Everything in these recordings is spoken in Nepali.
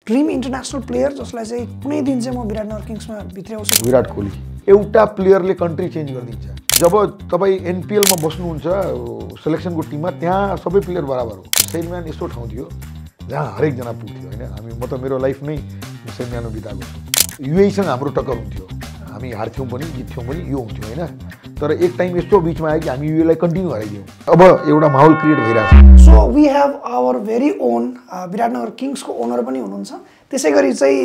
ड्रिम इन्टरनेसनल प्लेयर जसलाई चाहिँ कुनै दिन चाहिँ म विराटनगर किङ्समा भित्र्याउँछु? विराट कोहली एउटा प्लेयरले कन्ट्री चेन्ज गरिदिन्छ। जब तपाईँ एनपिएलमा बस्नुहुन्छ सेलेक्सनको टिममा, त्यहाँ सबै प्लेयर बराबर हो। सेन्ट म्यान यस्तो ठाउँ थियो जहाँ हरेकजना पुग्थ्यो होइन। म त मेरो लाइफ नै सेन्ट म्यानमा बिताएको छु। युएसँग हाम्रो टक्कर हुन्थ्यो, हामी हार्थ्यौँ पनि जित्थ्यौँ पनि, यो हुन्थ्यो होइन। तर एक टाइम यस्तो बिचमा आयो कि हामी युएलाई कन्टिन्यू हराइदियौँ। अब एउटा माहौल क्रिएट भइरहेको छ। So we have our very own Biratnagar किङ्सको ओनर पनि हुनुहुन्छ, त्यसै गरी चाहिँ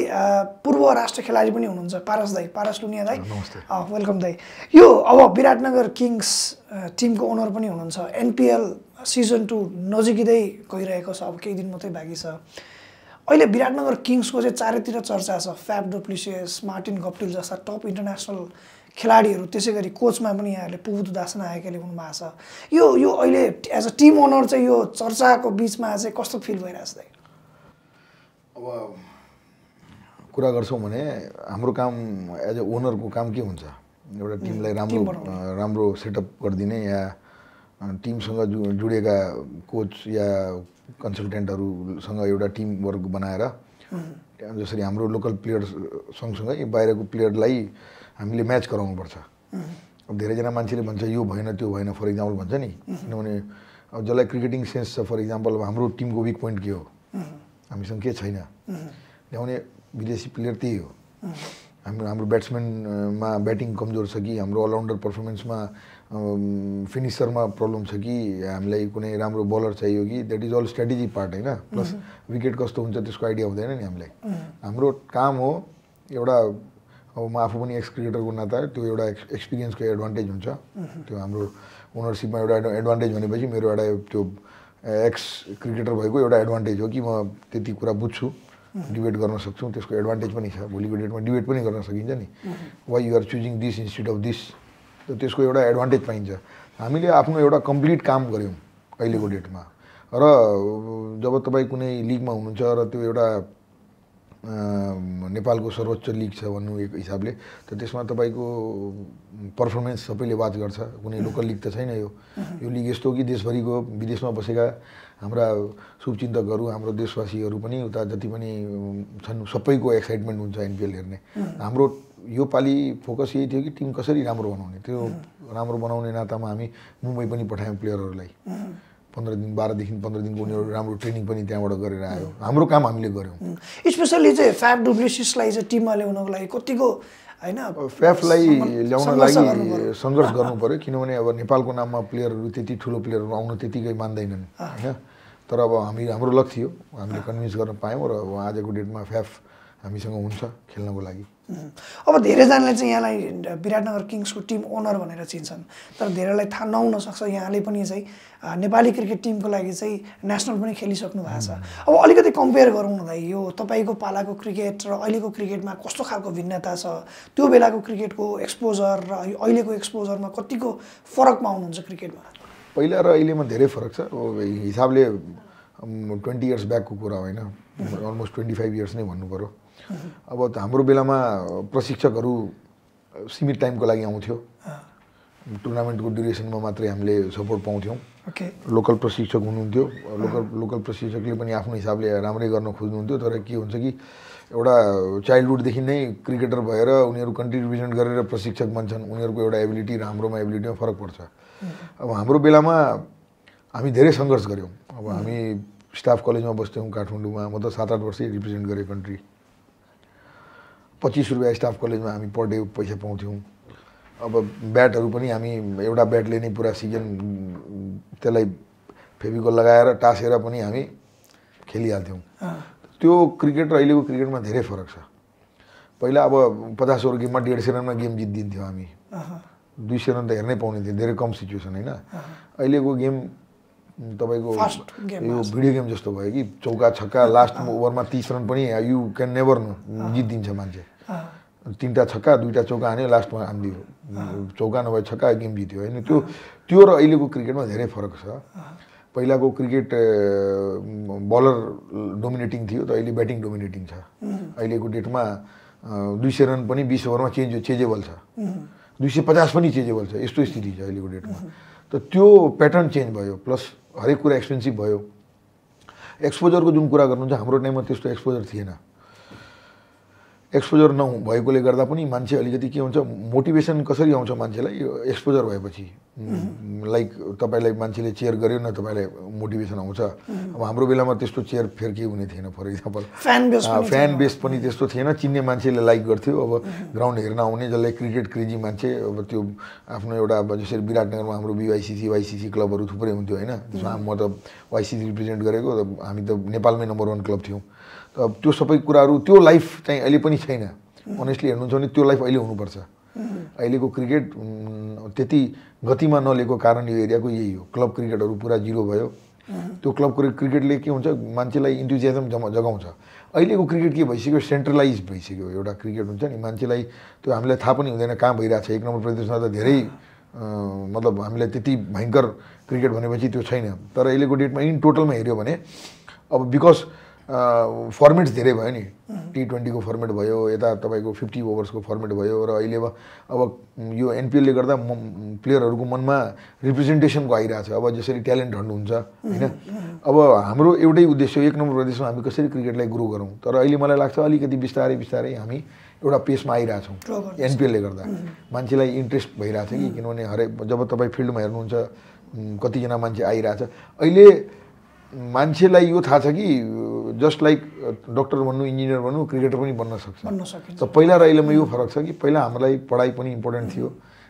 पूर्व राष्ट्र खेलाडी पनि हुनुहुन्छ पारस दाई, पारस लुनिया दाई। वेलकम दाई। यो अब विराटनगर किङ्स टिमको ओनर पनि हुनुहुन्छ। एनपिएल सिजन 2 नजिकै गइरहेको छ, अब केही दिन मात्रै बाँकी छ। अहिले विराटनगर किङ्सको चाहिँ चारैतिर चर्चा छ। फ्याफ डु प्लेसिस, मार्टिन गप्टिल जस्ता टप इन्टरनेसनल खेलाडीहरू, त्यसै गरी कोचमा पनि यहाँहरूले पुबुदु दास नायकले हुनुभएको छ। यो अहिले एज अ टिम ओनर चाहिँ यो चर्चाको बिचमा चाहिँ कस्तो फिल भइरहेछ दाइ? अब कुरा गर्छौँ भने हाम्रो काम एज अ ओनरको काम के हुन्छ? एउटा टिमलाई राम्रो सेटअप गरिदिने या टिमसँग जुडेका कोच या कन्सल्टेन्टहरूसँग एउटा टिम वर्क बनाएर, जसरी हाम्रो लोकल प्लेयर सँगसँगै बाहिरको प्लेयरलाई हामीले म्याच गराउनुपर्छ। अब धेरैजना मान्छेले भन्छ यो भएन त्यो भएन फर इक्जाम्पल भन्छ नि, किनभने अब जसलाई क्रिकेटिङ सेन्स छ, फर इक्जाम्पल हाम्रो टिमको विक पोइन्ट के हो, हामीसँग के छैन, ल्याउने विदेशी प्लेयर त्यही हो। हाम्रो ब्याट्सम्यानमा ब्याटिङ कमजोर छ कि, हाम्रो अलराउन्डर पर्फर्मेन्समा फिनिसरमा प्रब्लम छ कि, हामीलाई कुनै राम्रो बलर चाहियो कि, that is all strategy part होइन। प्लस विकेट कस्तो हुन्छ त्यसको आइडिया हुँदैन नि हामीलाई। हाम्रो काम हो एउटा, अब म आफू पनि एक्स क्रिकेटरको नाता त्यो एउटा एक्सपिरियन्सको एडभान्टेज हुन्छ। त्यो हाम्रो ओनरसिपमा एउटा एडभान्टेज भनेपछि मेरो एउटा त्यो एक्स क्रिकेटर भएको एउटा एडभान्टेज हो कि म त्यति कुरा बुझ्छु, डिबेट गर्न सक्छौँ, त्यसको एडभान्टेज पनि छ। भोलिको डेटमा डिबेट पनि गर्न सकिन्छ नि, why you are choosing this institute of this, त त्यसको एउटा एडभान्टेज पाइन्छ। हामीले आफ्नो एउटा कम्प्लिट काम गऱ्यौँ अहिलेको डेटमा। र जब तपाईँ कुनै लिगमा हुनुहुन्छ र त्यो एउटा नेपालको सर्वोच्च लिग छ भन्नु एक हिसाबले, त त्यसमा तपाईँको पर्फर्मेन्स सबैले वाच गर्छ। कुनै लोकल लिग त छैन यो लिग यस्तो हो कि देशभरिको विदेशमा बसेका हाम्रा शुभचिन्तकहरू, हाम्रो देशवासीहरू पनि उता जति पनि छन् सबैको एक्साइटमेन्ट हुन्छ एनपिएल हेर्ने। हाम्रो यो पालि फोकस यही थियो कि टिम कसरी राम्रो बनाउने। त्यो राम्रो बनाउने नातामा हामी मुम्बई पनि पठायौँ प्लेयरहरूलाई। 15 दिन 12देखि 15 दिनको उनीहरू राम्रो ट्रेनिङ पनि त्यहाँबाट गरेर आयो। हाम्रो काम हामीले गऱ्यौँ। स्पेसल्ली चाहिँ फ्याफ डु प्लेसिसलाई चाहिँ टिममा ल्याउनको लागि कतिको होइन, फ्याफलाई ल्याउन लागि सङ्घर्ष गर्नु पऱ्यो, किनभने अब नेपालको नाममा प्लेयरहरू त्यति ठुलो प्लेयरहरू आउनु त्यतिकै मान्दैनन् होइन। तर अब हाम्रो लक थियो, हामीले कन्भिन्स गर्न पायौँ र आजको डेटमा फ्याफ हामीसँग हुन्छ खेल्नको लागि। अब धेरैजनाले चाहिँ यहाँलाई विराटनगर किङ्सको टिम ओनर भनेर चिन्छन्, तर धेरैलाई थाहा नहुन सक्छ यहाँले पनि चाहिँ नेपाली क्रिकेट टिमको लागि चाहिँ नेसनल पनि खेलिसक्नु भएको छ। अब अलिकति कम्पेयर गरौँ न दाइ, यो तपाईँको पालाको क्रिकेट र अहिलेको क्रिकेटमा कस्तो खालको भिन्नता छ? त्यो बेलाको क्रिकेटको एक्सपोजर र अहिलेको एक्सपोजरमा कतिको फरक पाउनुहुन्छ क्रिकेटमा? पहिला र अहिलेमा धेरै फरक छ। हिसाबले 20 इयर्स ब्याकको कुरा होइन, अलमोस्ट 25 इयर्स नै भन्नु पऱ्यो। अब हाम्रो बेलामा प्रशिक्षकहरू सीमित टाइमको लागि आउँथ्यो, टुर्नामेन्टको ड्युरेसनमा मात्रै हामीले सपोर्ट पाउँथ्यौँ। लोकल प्रशिक्षक हुनुहुन्थ्यो, लोकल प्रशिक्षकले पनि आफ्नो हिसाबले राम्रै गर्न खोज्नुहुन्थ्यो। तर के हुन्छ कि एउटा चाइल्डहुडदेखि नै क्रिकेटर भएर उनीहरू कन्ट्री रिप्रेजेन्ट गरेर प्रशिक्षक बन्छन्, उनीहरूको एउटा एबिलिटी र हाम्रोमा एबिलिटीमा फरक पर्छ। अब हाम्रो बेलामा हामी धेरै सङ्घर्ष गऱ्यौँ। अब हामी स्टाफ कलेजमा बस्थ्यौँ काठमाडौँमा, म त 7-8 वर्षै रिप्रेजेन्ट गरेँ कन्ट्री। 25 रुपियाँ स्टाफ कलेजमा हामी पर डे पैसा पाउँथ्यौँ। अब ब्याटहरू पनि हामी एउटा ब्याटले नै पुरा सिजन त्यसलाई फेभिकोल लगाएर टाँसेर पनि हामी खेलिहाल्थ्यौँ। त्यो क्रिकेट र अहिलेको क्रिकेटमा धेरै फरक छ। पहिला अब 50 ओभर गेममा 150 रनमा गेम जित्दिन्थ्यौँ हामी, 200 रन त हेर्नै पाउने थियो, धेरै कम सिचुएसन होइन। अहिलेको गेम तपाईँको यो भिडियो गेम जस्तो भयो कि चौका छक्का लास्ट ओभरमा 30 रन पनि यु क्यान नेभर नो, जितिदिन्छ मान्छे। 3टा छक्का 2टा चौका हान्यो, लास्टमा हानिदियो, चौका नभए छक्का, गेम जित्यो होइन। त्यो र अहिलेको क्रिकेटमा धेरै फरक छ। पहिलाको क्रिकेट बलर डोमिनेटिङ थियो, त अहिले ब्याटिङ डोमिनेटिङ छ। अहिलेको डेटमा 200 रन पनि 20 ओभरमा चेजेबल छ, 250 पनि चेजेबल छ, यस्तो स्थिति छ अहिलेको डेटमा। त त्यो प्याटर्न चेन्ज भयो, प्लस हरेक कुरा एक्सपेन्सिभ भयो। एक्सपोजरको जुन कुरा गर्नुहुन्छ हाम्रो टाइममा त्यस्तो एक्सपोजर थिएन। एक्सपोजर नभएकोले गर्दा पनि मान्छे अलिकति के हुन्छ मोटिभेसन कसरी आउँछ मान्छेलाई एक्सपोजर भएपछि लाइक तपाईँलाई मान्छेले चेयर गर्यो न तपाईँलाई मोटिभेसन आउँछ अब हाम्रो बेलामा त्यस्तो चेयर फेर केही हुने थिएन फर इक्जाम्पल फ्यान बेस पनि त्यस्तो थिएन चिन्ने मान्छेले लाइक गर्थ्यो अब ग्राउन्ड हेर्न आउने जसलाई क्रिकेट क्रेजी मान्छे अब त्यो आफ्नो एउटा अब जसरी विराटनगरमा हाम्रो बिवाइसिसी वाइसिसी क्लबहरू थुप्रै हुन्थ्यो होइन त्यसमा म त वाइसिसी रिप्रेजेन्ट गरेको हामी त नेपालमै नम्बर 1 क्लब थियौँ त्यो सबै कुराहरू त्यो लाइफ चाहिँ अहिले पनि छैन अनेस्टली हेर्नुहुन्छ भने त्यो लाइफ अहिले हुनुपर्छ अहिलेको क्रिकेट त्यति गतिमा नलिएको कारण यो एरियाको यही हो क्लब क्रिकेटहरू पुरा जिरो भयो त्यो क्लब क्रिकेटले के हुन्छ मान्छेलाई इन्थुजियाजम जगाउँछ अहिलेको क्रिकेट के भइसक्यो सेन्ट्रलाइज भइसक्यो एउटा क्रिकेट हुन्छ नि मान्छेलाई त्यो हामीलाई थाहा पनि हुँदैन कहाँ भइरहेको छ 1 नम्बर प्रदेशमा त धेरै मतलब हामीलाई त्यति भयङ्कर क्रिकेट भनेपछि त्यो छैन तर अहिलेको डेटमा इन टोटलमा हेऱ्यो भने अब बिकज फर्मेट्स धेरै भयो नि T20 को फर्मेट भयो यता तपाईँको 50 ओभर्सको फर्मेट भयो र अहिले अब यो एनपिएलले गर्दा प्लेयरहरूको मनमा रिप्रेजेन्टेसनको आइरहेछ अब जसरी ट्यालेन्ट हन्नुहुन्छ होइन अब हाम्रो एउटै उद्देश्य 1 नम्बर प्रदेशमा हामी कसरी क्रिकेटलाई ग्रो गरौँ तर अहिले मलाई लाग्छ अलिकति बिस्तारै बिस्तारै हामी एउटा पेसमा आइरहेछौँ एनपिएलले गर्दा मान्छेलाई इन्ट्रेस्ट भइरहेछ कि किनभने जब तपाईँ फिल्डमा हेर्नुहुन्छ कतिजना मान्छे आइरहेछ अहिले मान्छेलाई यो थाहा छ कि जस्ट लाइक डक्टर भन्नु इन्जिनियर भन्नु क्रिकेटर पनि बन्न सक्छ त पहिला र अहिलेमा यो फरक छ कि पहिला हामीलाई पढाइ पनि इम्पोर्टेन्ट थियो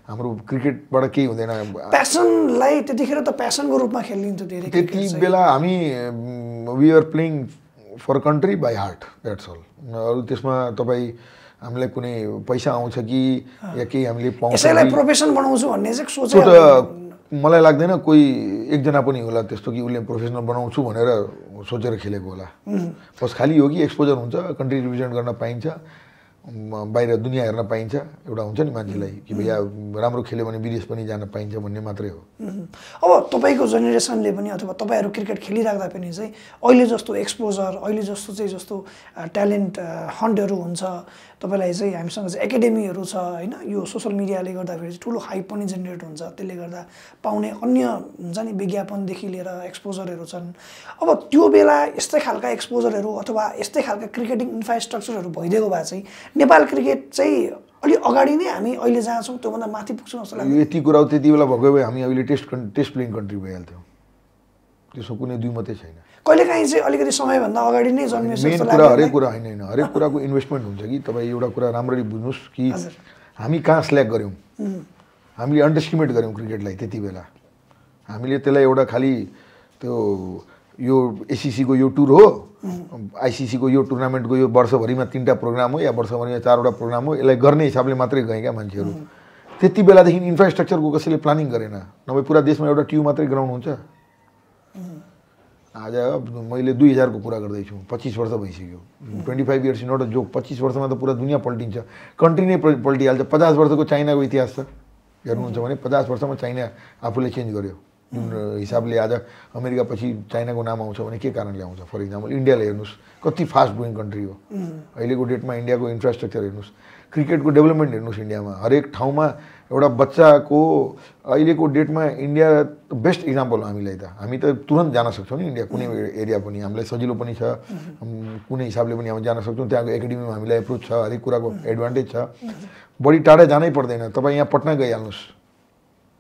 हाम्रो क्रिकेटबाट केही हुँदैन प्यासनलाई त्यतिखेर त प्यासनको रूपमा खेलिन्थ्यो धेरै त्यति बेला हामी we are playing for country by heart that's all अरू त्यसमा तपाईँ हामीलाई कुनै पैसा आउँछ कि या केही हामीले पाउँछ यसैलाई प्रोफेसन बनाउँछु भन्ने चाहिँ सोच त मलाई लाग्दैन कोही एकजना पनि होला त्यस्तो कि उसले प्रोफेसनल बनाउँछु भनेर सोचेर खेलेको होला बस खालि हो कि एक्सपोजर हुन्छ कन्ट्री रिप्रेजेन्ट गर्न पाइन्छ बाहिर दुनियाँ हेर्न पाइन्छ एउटा हुन्छ नि मान्छेलाई कि भैया राम्रो खेल्यो भने विदेश पनि जान पाइन्छ भन्ने मात्रै हो अब तपाईँको जेनेरेसनले पनि अथवा तपाईँहरू क्रिकेट खेलिराख्दा पनि चाहिँ अहिले जस्तो एक्सपोजर अहिले जस्तो चाहिँ जस्तो ट्यालेन्ट हन्टहरू हुन्छ तपाईँलाई चाहिँ हामीसँग चाहिँ एकाडेमीहरू छ होइन यो सोसल मिडियाले गर्दाखेरि चाहिँ ठुलो हाइप पनि जेनेरेट हुन्छ त्यसले गर्दा पाउने अन्य हुन्छ नि विज्ञापनदेखि लिएर एक्सपोजरहरू छन् अब त्यो बेला यस्तै खालका एक्सपोजरहरू अथवा यस्तै खालका क्रिकेटिङ इन्फ्रास्ट्रक्चरहरू भइदिएको भए चाहिँ नेपाल क्रिकेट चाहिँ अलि अगाडि नै हामी अहिले जहाँ छौँ त्योभन्दा माथि पुग्छौँ जस्तो लाग्छ यति कुरा त्यति बेला भएको भए हामी अहिले टेस्ट प्लेइङ कन्ट्री भइहाल्थ्यौँ त्यसमा कुनै दुई मात्रै छैन कहिलेकाहीँ चाहिँ अलिकति समयभन्दा अगाडि नै जन्मिन्छ जस्तो लाग्छ हरेक कुरा होइन हरेक कुराको इन्भेस्टमेन्ट हुन्छ कि तपाईँ एउटा कुरा राम्ररी बुझ्नुहोस् कि हामी कहाँ स्ल्याक गऱ्यौँ हामीले अन्डरएस्टिमेट गऱ्यौँ क्रिकेटलाई त्यति बेला हामीले त्यसलाई एउटा खालि त्यो यो एसिसीको यो टुर हो आइसिसीको यो टुर्नामेन्टको यो वर्षभरिमा 3टा प्रोग्राम हो या वर्षभरिमा 4वटा प्रोग्राम हो यसलाई गर्ने हिसाबले मात्रै गए क्या मान्छेहरू त्यति बेलादेखि इन्फ्रास्ट्रक्चरको कसैले प्लानिङ गरेन नभए पुरा देशमा एउटा ट्यु मात्रै ग्राउन्ड हुन्छ आज मैले 2000 को कुरा गर्दैछु 25 वर्ष भइसक्यो 25 इयर्स नट अ जोक 25 वर्षमा त पुरा दुनियाँ पल्टिन्छ कन्ट्री नै पल्टिहाल्छ 50 वर्षको चाइनाको इतिहास छ हेर्नुहुन्छ भने 50 वर्षमा चाइना आफूले चेन्ज गर्यो जुन हिसाबले आज अमेरिका पछि चाइनाको नाम आउँछ भने के कारणले आउँछ फर इक्जाम्पल इन्डियालाई हेर्नुहोस् कति फास्ट ग्रोइङ कन्ट्री हो अहिलेको डेटमा इन्डियाको इन्फ्रास्ट्रक्चर हेर्नुहोस् क्रिकेटको डेभलपमेन्ट हेर्नुहोस् इन्डियामा हरेक ठाउँमा एउटा बच्चाको अहिलेको डेटमा इन्डिया बेस्ट इक्जाम्पल हो हामीलाई त हामी त तुरन्त जान सक्छौँ नि इन्डिया कुनै एरिया पनि हामीलाई सजिलो पनि छ कुनै हिसाबले पनि हामी जान सक्छौँ त्यहाँको एकाडेमीमा हामीलाई एप्रोच छ हरेक कुराको एडभान्टेज छ बढी टाढा जानै पर्दैन तपाईँ यहाँ पटना गइहाल्नुहोस्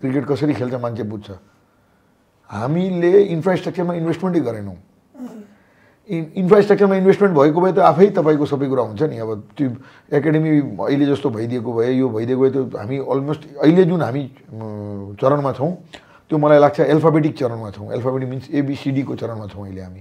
क्रिकेट कसरी खेल्छ मान्छे बुझ्छ हामीले इन्फ्रास्ट्रक्चरमा इन्भेस्टमेन्टै गरेनौँ इन्फ्रास्ट्रक्चरमा इन्भेस्टमेन्ट भएको भए त आफै तपाईँको सबै कुरा हुन्छ नि अब त्यो एकाडेमी अहिले जस्तो भइदिएको भए यो भइदिएको भए त हामी अलमोस्ट अहिले जुन हामी चरणमा छौँ त्यो मलाई लाग्छ एल्फाबेटिक चरणमा छौँ एल्फाबेटिक मिन्स ABCD को चरणमा छौँ अहिले हामी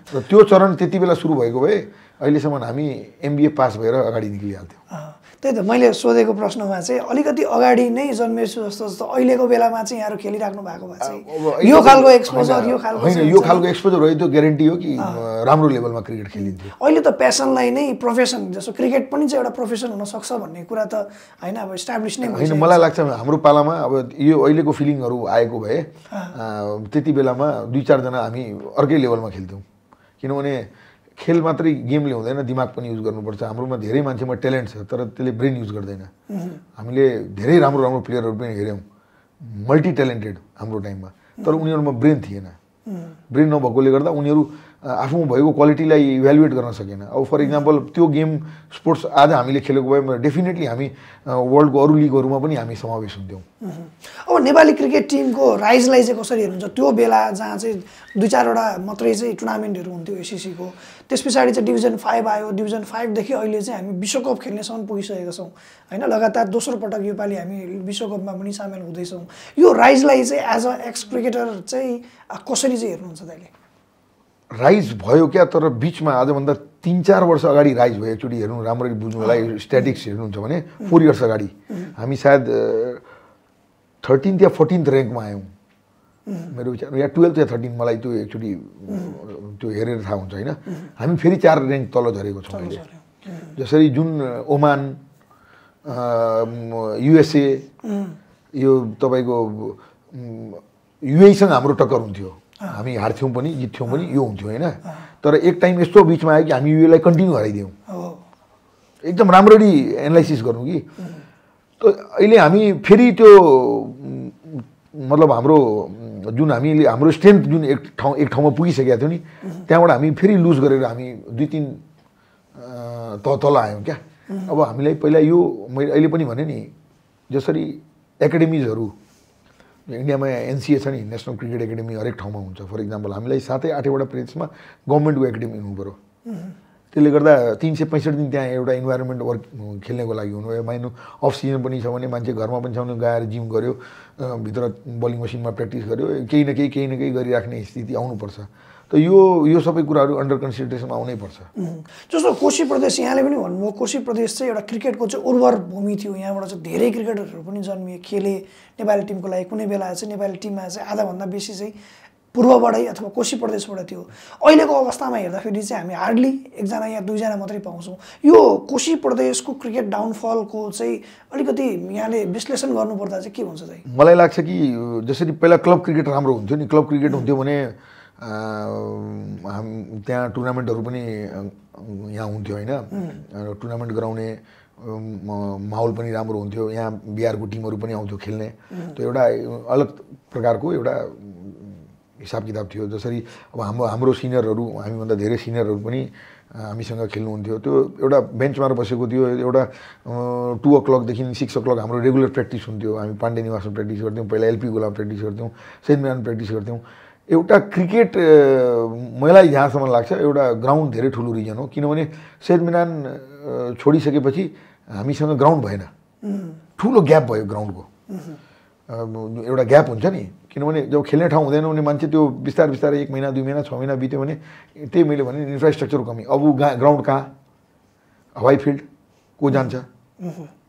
र त्यो चरण त्यति बेला सुरु भएको भए अहिलेसम्म हामी MBA पास भएर अगाडि निक्लिहाल्थ्यौँ त्यही त मैले सोधेको प्रश्नमा चाहिँ अलिकति अगाडि नै जन्मेछु जस्तो जस्तो अहिलेको बेलामा चाहिँ यहाँहरू खेलिराख्नु भएको भए चाहिँ यो खालको एक्सपोजर यो खालको होइन यो खालको एक्सपोजर हो त्यो ग्यारेन्टी हो कि राम्रो लेभलमा क्रिकेट खेलिन्थ्यो अहिले त प्यासनलाई नै प्रोफेसन जस्तो क्रिकेट पनि चाहिँ एउटा प्रोफेसन हुन सक्छ भन्ने कुरा त हैन अब इस्टाब्लिश नै होइन मलाई लाग्छ हाम्रो पालामा अब यो अहिलेको फिलिङहरू आएको भए त्यति बेलामा 2-4 जना हामी अर्कै लेभलमा खेल्थ्यौँ किनभने खेल मात्रै गेमले हुँदैन दिमाग पनि युज गर्नुपर्छ हाम्रोमा धेरै मान्छेमा ट्यालेन्ट छ तर त्यसले ब्रेन युज गर्दैन हामीले धेरै राम्रो राम्रो प्लेयरहरू पनि हेऱ्यौँ मल्टी ट्यालेन्टेड हाम्रो टाइममा तर उनीहरूमा ब्रेन थिएन ब्रेन नभएकोले गर्दा उनीहरू आफूमा भएको क्वालिटीलाई इभ्यालुएट गर्न सकेन। अब फर इक्जाम्पल त्यो गेम स्पोर्ट्स आज हामीले खेलेको भए डेफिनेटली हामी वर्ल्डको अरू लिगहरूमा पनि हामी समावेश हुन्थ्यौँ। अब नेपाली क्रिकेट टिमको राइजलाई चाहिँ कसरी हेर्नुहुन्छ? त्यो बेला जहाँ चाहिँ 2-4वटा मात्रै चाहिँ टुर्नामेन्टहरू हुन्थ्यो एसिसीको, त्यस पछाडि चाहिँ डिभिजन 5 आयो, डिभिजन 5देखि अहिले चाहिँ हामी विश्वकप खेल्नेसम्म पुगिसकेका छौँ होइन। लगातार दोस्रो पटक योपालि हामी विश्वकपमा पनि सामेल हुँदैछौँ। यो राइजलाई चाहिँ एज अ एक्स क्रिकेटर चाहिँ कसरी चाहिँ हेर्नुहुन्छ तपाईँले? राइज भयो क्या, तर बिचमा आजभन्दा 3-4 वर्ष अगाडि राइज भयो। एकचोटि हेर्नु राम्ररी बुझ्नुलाई स्ट्याटिक्स हेर्नुहुन्छ भने 4 इयर्स अगाडि हामी सायद 13th या 14th ऱ्याङ्कमा आयौँ मेरो विचार, या 12th या 13th, मलाई त्यो एकचोटि त्यो हेरेर थाहा हुन्छ होइन। हामी फेरि 4 ऱ्याङ्क तल झरेको छौँ अहिले। जसरी जुन ओमान, युएसए, यो तपाईँको युएसँग हाम्रो टक्कर हुन्थ्यो, हामी हार्थ्यौँ पनि जित्थ्यौँ पनि, यो हुन्थ्यो होइन। तर एक टाइम यस्तो बिचमा आयो कि हामी युएलाई कन्टिन्यू हराइदियौँ। एकदम राम्ररी एनालाइसिस गर्नु कि त अहिले हामी फेरि त्यो मतलब हाम्रो जुन हामीले हाम्रो स्ट्रेन्थ जुन एक ठाउँमा पुगिसकेका थियौँ नि, त्यहाँबाट हामी फेरि लुज गरेर हामी 2-3 तल आयौँ क्या। अब हामीलाई पहिला यो मैले अहिले पनि भने नि, जसरी एकाडेमिजहरू इन्डियामा एनसिए छ नि, नेसनल क्रिकेट एकाडेमी हरेक ठाउँमा हुन्छ। फर इक्जाम्पल हामीलाई 7-8वटा प्लेसमा गभर्मेन्टको एकाडेमी हुनु पऱ्यो। त्यसले गर्दा 365 दिन त्यहाँ एउटा इन्भाइरोमेन्ट वर्क खेल्नेको लागि हुनु भयो। माइनु अफ सिजन पनि छ भने मान्छे घरमा पनि छ भने गएर जिम गर्यो, भित्र बलिङ मसिनमा प्र्याक्टिस गर्यो, केही न केही गरिराख्ने स्थिति आउनुपर्छ। त यो सबै कुराहरू अन्डर कन्सिडरेसनमा आउनै पर्छ। जस्तो कोशी प्रदेश यहाँले पनि भन्नुभयो, कोशी प्रदेश चाहिँ एउटा क्रिकेटको चाहिँ उर्वर भूमि थियो। यहाँबाट चाहिँ धेरै क्रिकेटरहरू पनि जन्मिए, खेले नेपाली टिमको लागि। कुनै बेला चाहिँ नेपाली टिममा चाहिँ आधाभन्दा बेसी चाहिँ पूर्वबाटै अथवा कोशी प्रदेशबाट थियो। अहिलेको अवस्थामा हेर्दाखेरि चाहिँ हामी हार्डली 1जना या 2जना मात्रै पाउँछौँ। यो कोशी प्रदेशको क्रिकेट डाउनफलको चाहिँ अलिकति यहाँले विश्लेषण गर्नुपर्दा चाहिँ के हुन्छ चाहिँ? मलाई लाग्छ कि जसरी पहिला क्लब क्रिकेट राम्रो हुन्थ्यो नि, क्लब क्रिकेट हुन्थ्यो भने त्यहाँ टुर्नामेन्टहरू पनि यहाँ हुन्थ्यो होइन। टुर्नामेन्ट गराउने माहौल पनि राम्रो हुन्थ्यो। यहाँ बिहारको टिमहरू पनि आउँथ्यो खेल्ने। त्यो एउटा अलग प्रकारको एउटा हिसाब किताब थियो। जसरी अब हाम्रो सिनियरहरू, हामीभन्दा धेरै सिनियरहरू पनि हामीसँग खेल्नुहुन्थ्यो। त्यो एउटा बेन्चमा बसेको थियो। एउटा 2 o'clockदेखि 6 o'clock हाम्रो रेगुलर प्र्याक्टिस हुन्थ्यो। हामी पाण्डे निवासमा प्र्याक्टिस गर्थ्यौँ, पहिला एलपी गोलामा प्र्याक्टिस गर्थ्यौँ, सेन्ट मिरानमा प्र्याक्टिस गर्थ्यौँ। एउटा क्रिकेट मलाई जहाँसम्म लाग्छ एउटा ग्राउन्ड धेरै ठुलो रिजन हो। किनभने सेन्ट मिरान छोडिसकेपछि हामीसँग ग्राउन्ड भएन, ठुलो ग्याप भयो ग्राउन्डको। एउटा ग्याप हुन्छ नि, किनभने जब खेल्ने ठाउँ हुँदैन भने मान्छे त्यो बिस्तारै 1 महिना 2 महिना 6 महिना बित्यो भने त्यही मैले भने इन्फ्रास्ट्रक्चरको कमी। अब ग्राउन्ड कहाँ, हवाई फिल्ड को जान्छ?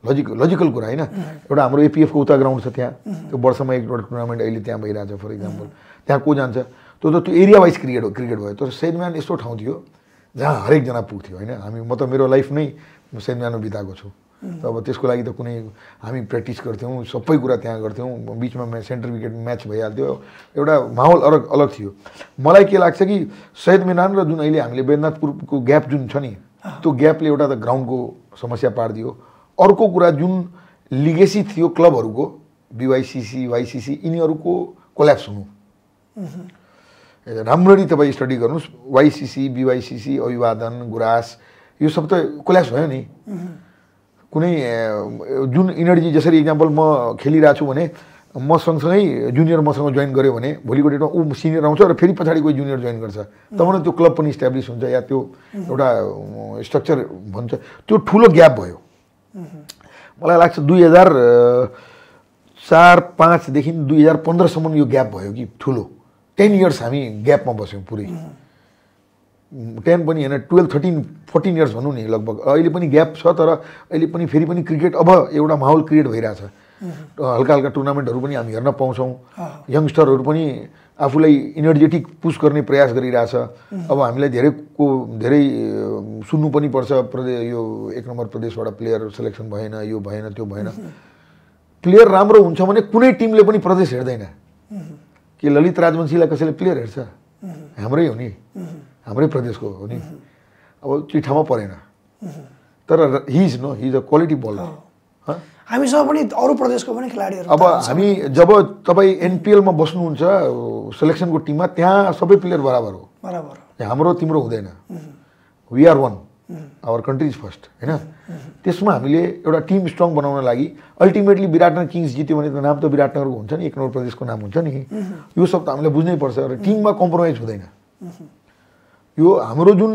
लजिकल कुरा होइन। एउटा हाम्रो एपिएफको उता ग्राउन्ड छ त्यहाँ, त्यो वर्षमा एकवटा टुर्नामेन्ट अहिले त्यहाँ भइरहेछ फर इक्जाम्पल। त्यहाँ को जान्छ? त्यो एरिया वाइज क्रिकेट भयो। तर सेन्ट मिरान यस्तो ठाउँ थियो जहाँ हरेकजना पुग्थ्यो होइन। म त मेरो लाइफ नै सेन्ट मिरानमा बिताएको छु। अब त्यसको लागि त कुनै हामी प्र्याक्टिस गर्थ्यौँ, सबै कुरा त्यहाँ गर्थ्यौँ। बिचमा सेन्टर विकेट म्याच भइहाल्थ्यो। एउटा माहौल अलग थियो। मलाई के लाग्छ कि सेन्ट मिरान र जुन अहिले हामीले बैद्यनाथपुरको ग्याप जुन छ नि, त्यो ग्यापले एउटा त ग्राउन्डको समस्या पारिदियो। अर्को कुरा जुन लिगेसी थियो क्लबहरूको, बीवाइसिसी, वाइसिसी, यिनीहरूको कोल्याप्स हुनु। राम्ररी तपाईँ स्टडी गर्नुहोस्, वाइसिसी, बीवाइसिसी, अभिवादन, गुरास, यो सब त कोल्याप्स भयो नि। कुनै जुन इनर्जी, जसरी इक्जाम्पल म खेलिरहेको छु भने म सँगसँगै जुनियर मसँग जोइन गर्यो भने भोलिको डेटमा ऊ सिनियर आउँछ र फेरि पछाडि कोही जुनियर जोइन गर्छ, तब न त्यो क्लब पनि इस्टाब्लिस हुन्छ या त्यो एउटा स्ट्रक्चर भन्छ। त्यो ठुलो ग्याप भयो। मलाई लाग्छ 2004-05देखि 2015सम्म यो ग्याप भयो कि ठुलो। 10 years हामी ग्यापमा बस्यौँ पुरै। 10 पनि होइन, 12, 13, 14 years भनौँ नि लगभग। अहिले पनि ग्याप छ, तर अहिले पनि फेरि पनि क्रिकेट अब एउटा माहौल क्रिएट भइरहेछ। हल्का टुर्नामेन्टहरू पनि हामी हेर्न पाउँछौँ। यङ्स्टरहरू पनि आफूलाई इनर्जेटिक पुस गर्ने प्रयास गरिरहेछ। अब हामीलाई धेरै सुन्नु पनि पर्छ, यो 1 नम्बर प्रदेशबाट प्लेयर सेलेक्सन भएन, यो भएन, त्यो भएन। प्लेयर राम्रो हुन्छ भने कुनै टिमले पनि प्रदेश हेर्दैन कि ललित राजवंशीलाई कसैले प्लेयर हेर्छ? हाम्रै हो नि, हाम्रै प्रदेशको हो नि। अब चिठामा परेन, तर he is a quality bowler. हामीसँग पनि अरू प्रदेशको पनि खेलाडीहरू। अब हामी जब तपाईँ एनपिएलमा बस्नुहुन्छ सेलेक्सनको टिममा, त्यहाँ सबै प्लेयर बराबर हो। हाम्रो तिम्रो हुँदैन, we are one, our country is first होइन। त्यसमा हामीले एउटा टिम स्ट्रङ बनाउन लागि अल्टिमेटली विराटनगर किङ्स जित्यो भने त नाम त विराटनगरको हुन्छ नि, 1 नम्बर प्रदेशको नाम हुन्छ नि। यो सब त हामीले बुझ्नै पर्छ र टिममा कम्प्रोमाइज हुँदैन। यो हाम्रो जुन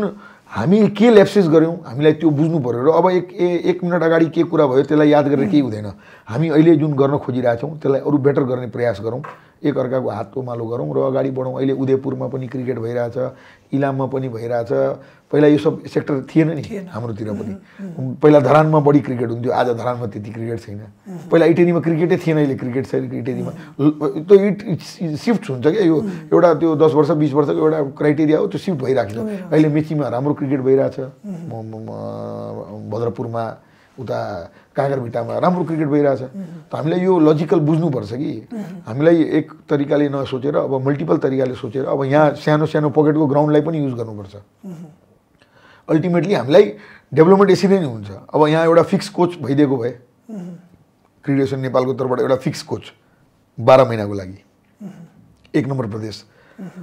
हामी के ल्याप्सेस गऱ्यौँ हामीलाई त्यो बुझ्नु पऱ्यो र अब एक मिनट अगाडि के कुरा भयो त्यसलाई याद गरेर केही हुँदैन। हामी अहिले जुन गर्न खोजिरहेछौँ त्यसलाई अरू बेटर गर्ने प्रयास गरौँ, एकअर्काको हातको मालो गरौँ र अगाडि बढौँ। अहिले उदयपुरमा पनि क्रिकेट भइरहेछ, इलाममा पनि भइरहेछ। पहिला यो सब सेक्टर थिएन नि हाम्रोतिर पनि। पहिला धरानमा बढी क्रिकेट हुन्थ्यो, आज धरानमा त्यति क्रिकेट छैन। पहिला इटेनीमा क्रिकेटै थिएन, अहिले क्रिकेट छ इटेनीमा। त्यो सिफ्ट हुन्छ क्या, यो एउटा त्यो 10 वर्ष 20 वर्षको एउटा क्राइटेरिया हो, त्यो सिफ्ट भइरहेको छ। अहिले मेचीमा राम्रो क्रिकेट भइरहेछ, भद्रपुरमा उता काँगरभिट्टामा राम्रो क्रिकेट भइरहेछ। त हामीलाई यो लजिकल बुझ्नुपर्छ कि हामीलाई एक तरिकाले नसोचेर अब मल्टिपल तरिकाले सोचेर अब यहाँ सानो सानो पकेटको ग्राउन्डलाई पनि युज गर्नुपर्छ। अल्टिमेटली हामीलाई डेभलपमेन्ट यसरी नै हुन्छ। अब यहाँ एउटा फिक्स कोच भइदिएको भए, क्रिकेट नेपालको तर्फबाट एउटा फिक्स कोच 12 महिनाको लागि 1 नम्बर प्रदेश,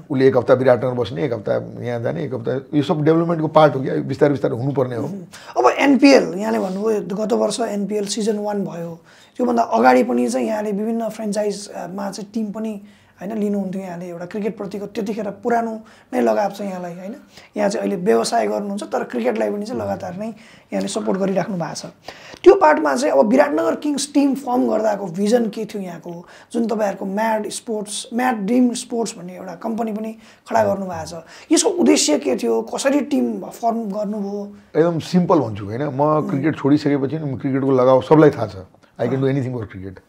उसले 1 हप्ता विराटनगर बस्ने, 1 हप्ता यहाँ जाने, 1 हप्ता, यो सब डेभलपमेन्टको पार्ट हो क्या, बिस्तारै बिस्तारै हुनुपर्ने हो। अब एनपिएल यहाँले भन्नुभयो गत वर्ष एनपिएल सिजन 1 भयो, त्योभन्दा अगाडि पनि चाहिँ यहाँले विभिन्न फ्रेन्चाइजमा चाहिँ टिम पनि होइन लिनुहुन्थ्यो। यहाँले एउटा क्रिकेटप्रतिको त्यतिखेर पुरानो नै लगाव छ यहाँलाई होइन। यहाँ चाहिँ अहिले व्यवसाय गर्नुहुन्छ तर क्रिकेटलाई पनि चाहिँ लगातार नै यहाँले सपोर्ट गरिराख्नु भएको छ। त्यो पार्टमा चाहिँ अब विराटनगर किङ्स टिम फर्म गर्दाको भिजन के थियो यहाँको, जुन तपाईँहरूको म्याड ड्रिम स्पोर्ट्स भन्ने एउटा कम्पनी पनि खडा गर्नुभएको छ, यसको उद्देश्य के थियो, कसरी टिम फर्म गर्नुभयो? एकदम सिम्पल भन्छु होइन, म क्रिकेट छोडिसकेपछि क्रिकेटको लगाव सबलाई थाहा छ। I can do anything for cricket.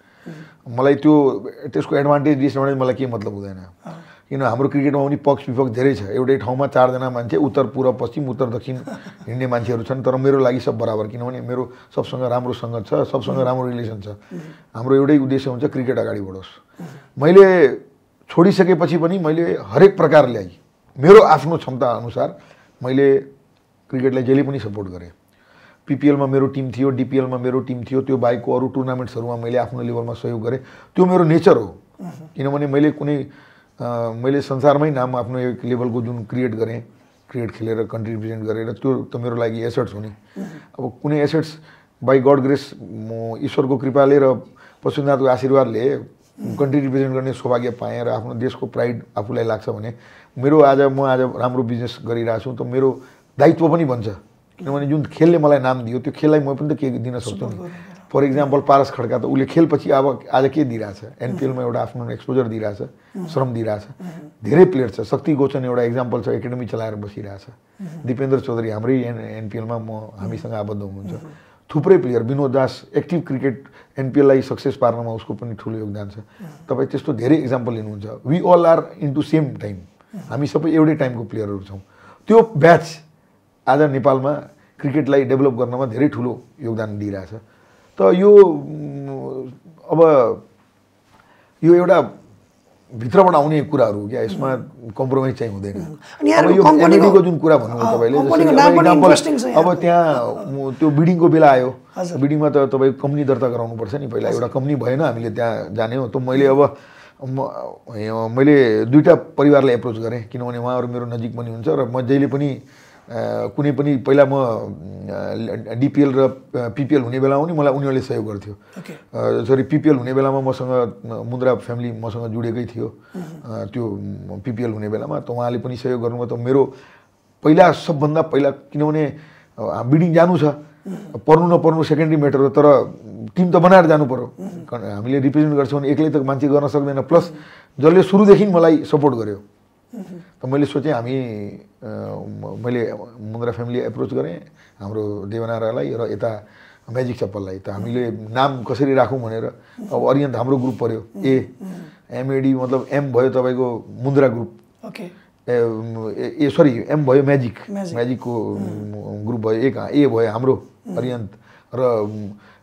मलाई त्यसको एडभान्टेज डिसएडभान्टेज मलाई के मतलब हुँदैन, किन हाम्रो क्रिकेटमा पनि पक्ष विपक्ष धेरै छ। एउटै ठाउँमा 4 जना मान्छे उत्तर पूर्व पश्चिम उत्तर दक्षिण हिँड्ने मान्छेहरू छन्, तर मेरो लागि सब बराबर, किनभने मेरो सबसँग राम्रो सङ्गत छ, सबसँग राम्रो रिलेसन छ। हाम्रो एउटै उद्देश्य हुन्छ क्रिकेट अगाडि बढोस्। मैले छोडिसकेपछि पनि मैले हरेक प्रकारले मेरो आफ्नो क्षमता अनुसार मैले क्रिकेटलाई जहिले पनि सपोर्ट गरेँ। पिपिएलमा मेरो टिम थियो, डिपिएलमा मेरो टिम थियो, त्यो बाहेकको अरू टुर्नामेन्ट्सहरूमा मैले आफ्नो लेभलमा सहयोग गरेँ। त्यो मेरो नेचर हो, किनभने मैले संसारमै नाम आफ्नो एक लेभलको जुन क्रिएट गरेँ, क्रिकेट खेलेर कन्ट्री रिप्रेजेन्ट गरेर, त्यो त मेरो लागि एसेट्स हो नि। अब कुनै एसेट्स बाई गड ग्रेस म ईश्वरको कृपाले र पशुनाथको आशीर्वादले कन्ट्री रिप्रेजेन्ट गर्ने सौभाग्य पाएँ र आफ्नो देशको प्राइड आफूलाई लाग्छ भने म आज राम्रो बिजनेस गरिरहेको छु, त मेरो दायित्व पनि बन्छ। किनभने जुन खेलले मलाई नाम दियो त्यो खेललाई म पनि त के दिन सक्छु नि। फर इक्जाम्पल पारस खड्का त उसले खेलपछि अब आज के दिइरहेछ, एनपिएलमा एउटा आफ्नो एक्सपोजर दिइरहेछ, श्रम दिइरहेछ। धेरै प्लेयर छ, शक्ति गोचन एउटा इक्जाम्पल छ, एकाडेमी चलाएर बसिरहेछ। दिपेन्द्र चौधरी हाम्रै एनपिएलमा हामीसँग आबद्ध हुनुहुन्छ। थुप्रै प्लेयर, विनोद दास एक्टिभ क्रिकेट एनपिएललाई सक्सेस पार्नमा उसको पनि ठुलो योगदान छ। तपाईँ त्यस्तो धेरै इक्जाम्पल लिनुहुन्छ। We all are into same time, हामी सबै एउटै टाइमको प्लेयरहरू छौँ। त्यो ब्याच आज नेपालमा क्रिकेटलाई डेभलप गर्नमा धेरै ठुलो योगदान दिइरहेछ। त यो एउटा भित्रबाट आउने कुराहरू क्या, यसमा कम्प्रोमाइज चाहिँ हुँदैन। यो एमएडीको जुन कुरा भन्नुभयो तपाईँले, अब त्यहाँ त्यो बिडिङको बेला आयो, बिडिङमा त तपाईँ कम्पनी दर्ता गराउनुपर्छ नि। पहिला एउटा कम्पनी भएन, हामीले त्यहाँ जाने हो। त मैले 2टा परिवारलाई एप्रोच गरेँ, किनभने उहाँहरू मेरो नजिक पनि हुन्छ र म जहिले पनि कुनै पनि पहिला म डिपिएल र पिपिएल हुने बेलामा पनि मलाई उनीहरूले सहयोग गर्थ्यो। सरी, पिपिएल हुने बेलामा मसँग मुन्द्रा फ्यामिली मसँग जुडेकै थियो, त्यो पिपिएल हुने बेलामा त उहाँले पनि सहयोग गर्नुभयो। त मेरो पहिला सबभन्दा पहिला, किनभने बिडिङ जानु छ, पर्नु नपर्नु सेकेन्डरी म्याटर हो, तर टिम त बनाएर जानु पर्यो। हामीले रिप्रेजेन्ट गर्छौँ भने एक्लै त मान्छे गर्न सक्दैन। प्लस जसले सुरुदेखि मलाई सपोर्ट गर्यो, त मैले सोचेँ मैले मुन्द्रा फ्यामिली एप्रोच गरेँ, हाम्रो देवनारालाई र यता म्याजिक चप्पललाई। त हामीले नाम कसरी राखौँ भनेर अब अरियन्त हाम्रो ग्रुप पर्यो, एमएडी मतलब एम भयो तपाईँको मुन्द्रा ग्रुप, सरी एम भयो म्याजिकको ग्रुप भयो, एक ए भयो हाम्रो अरियन्त, र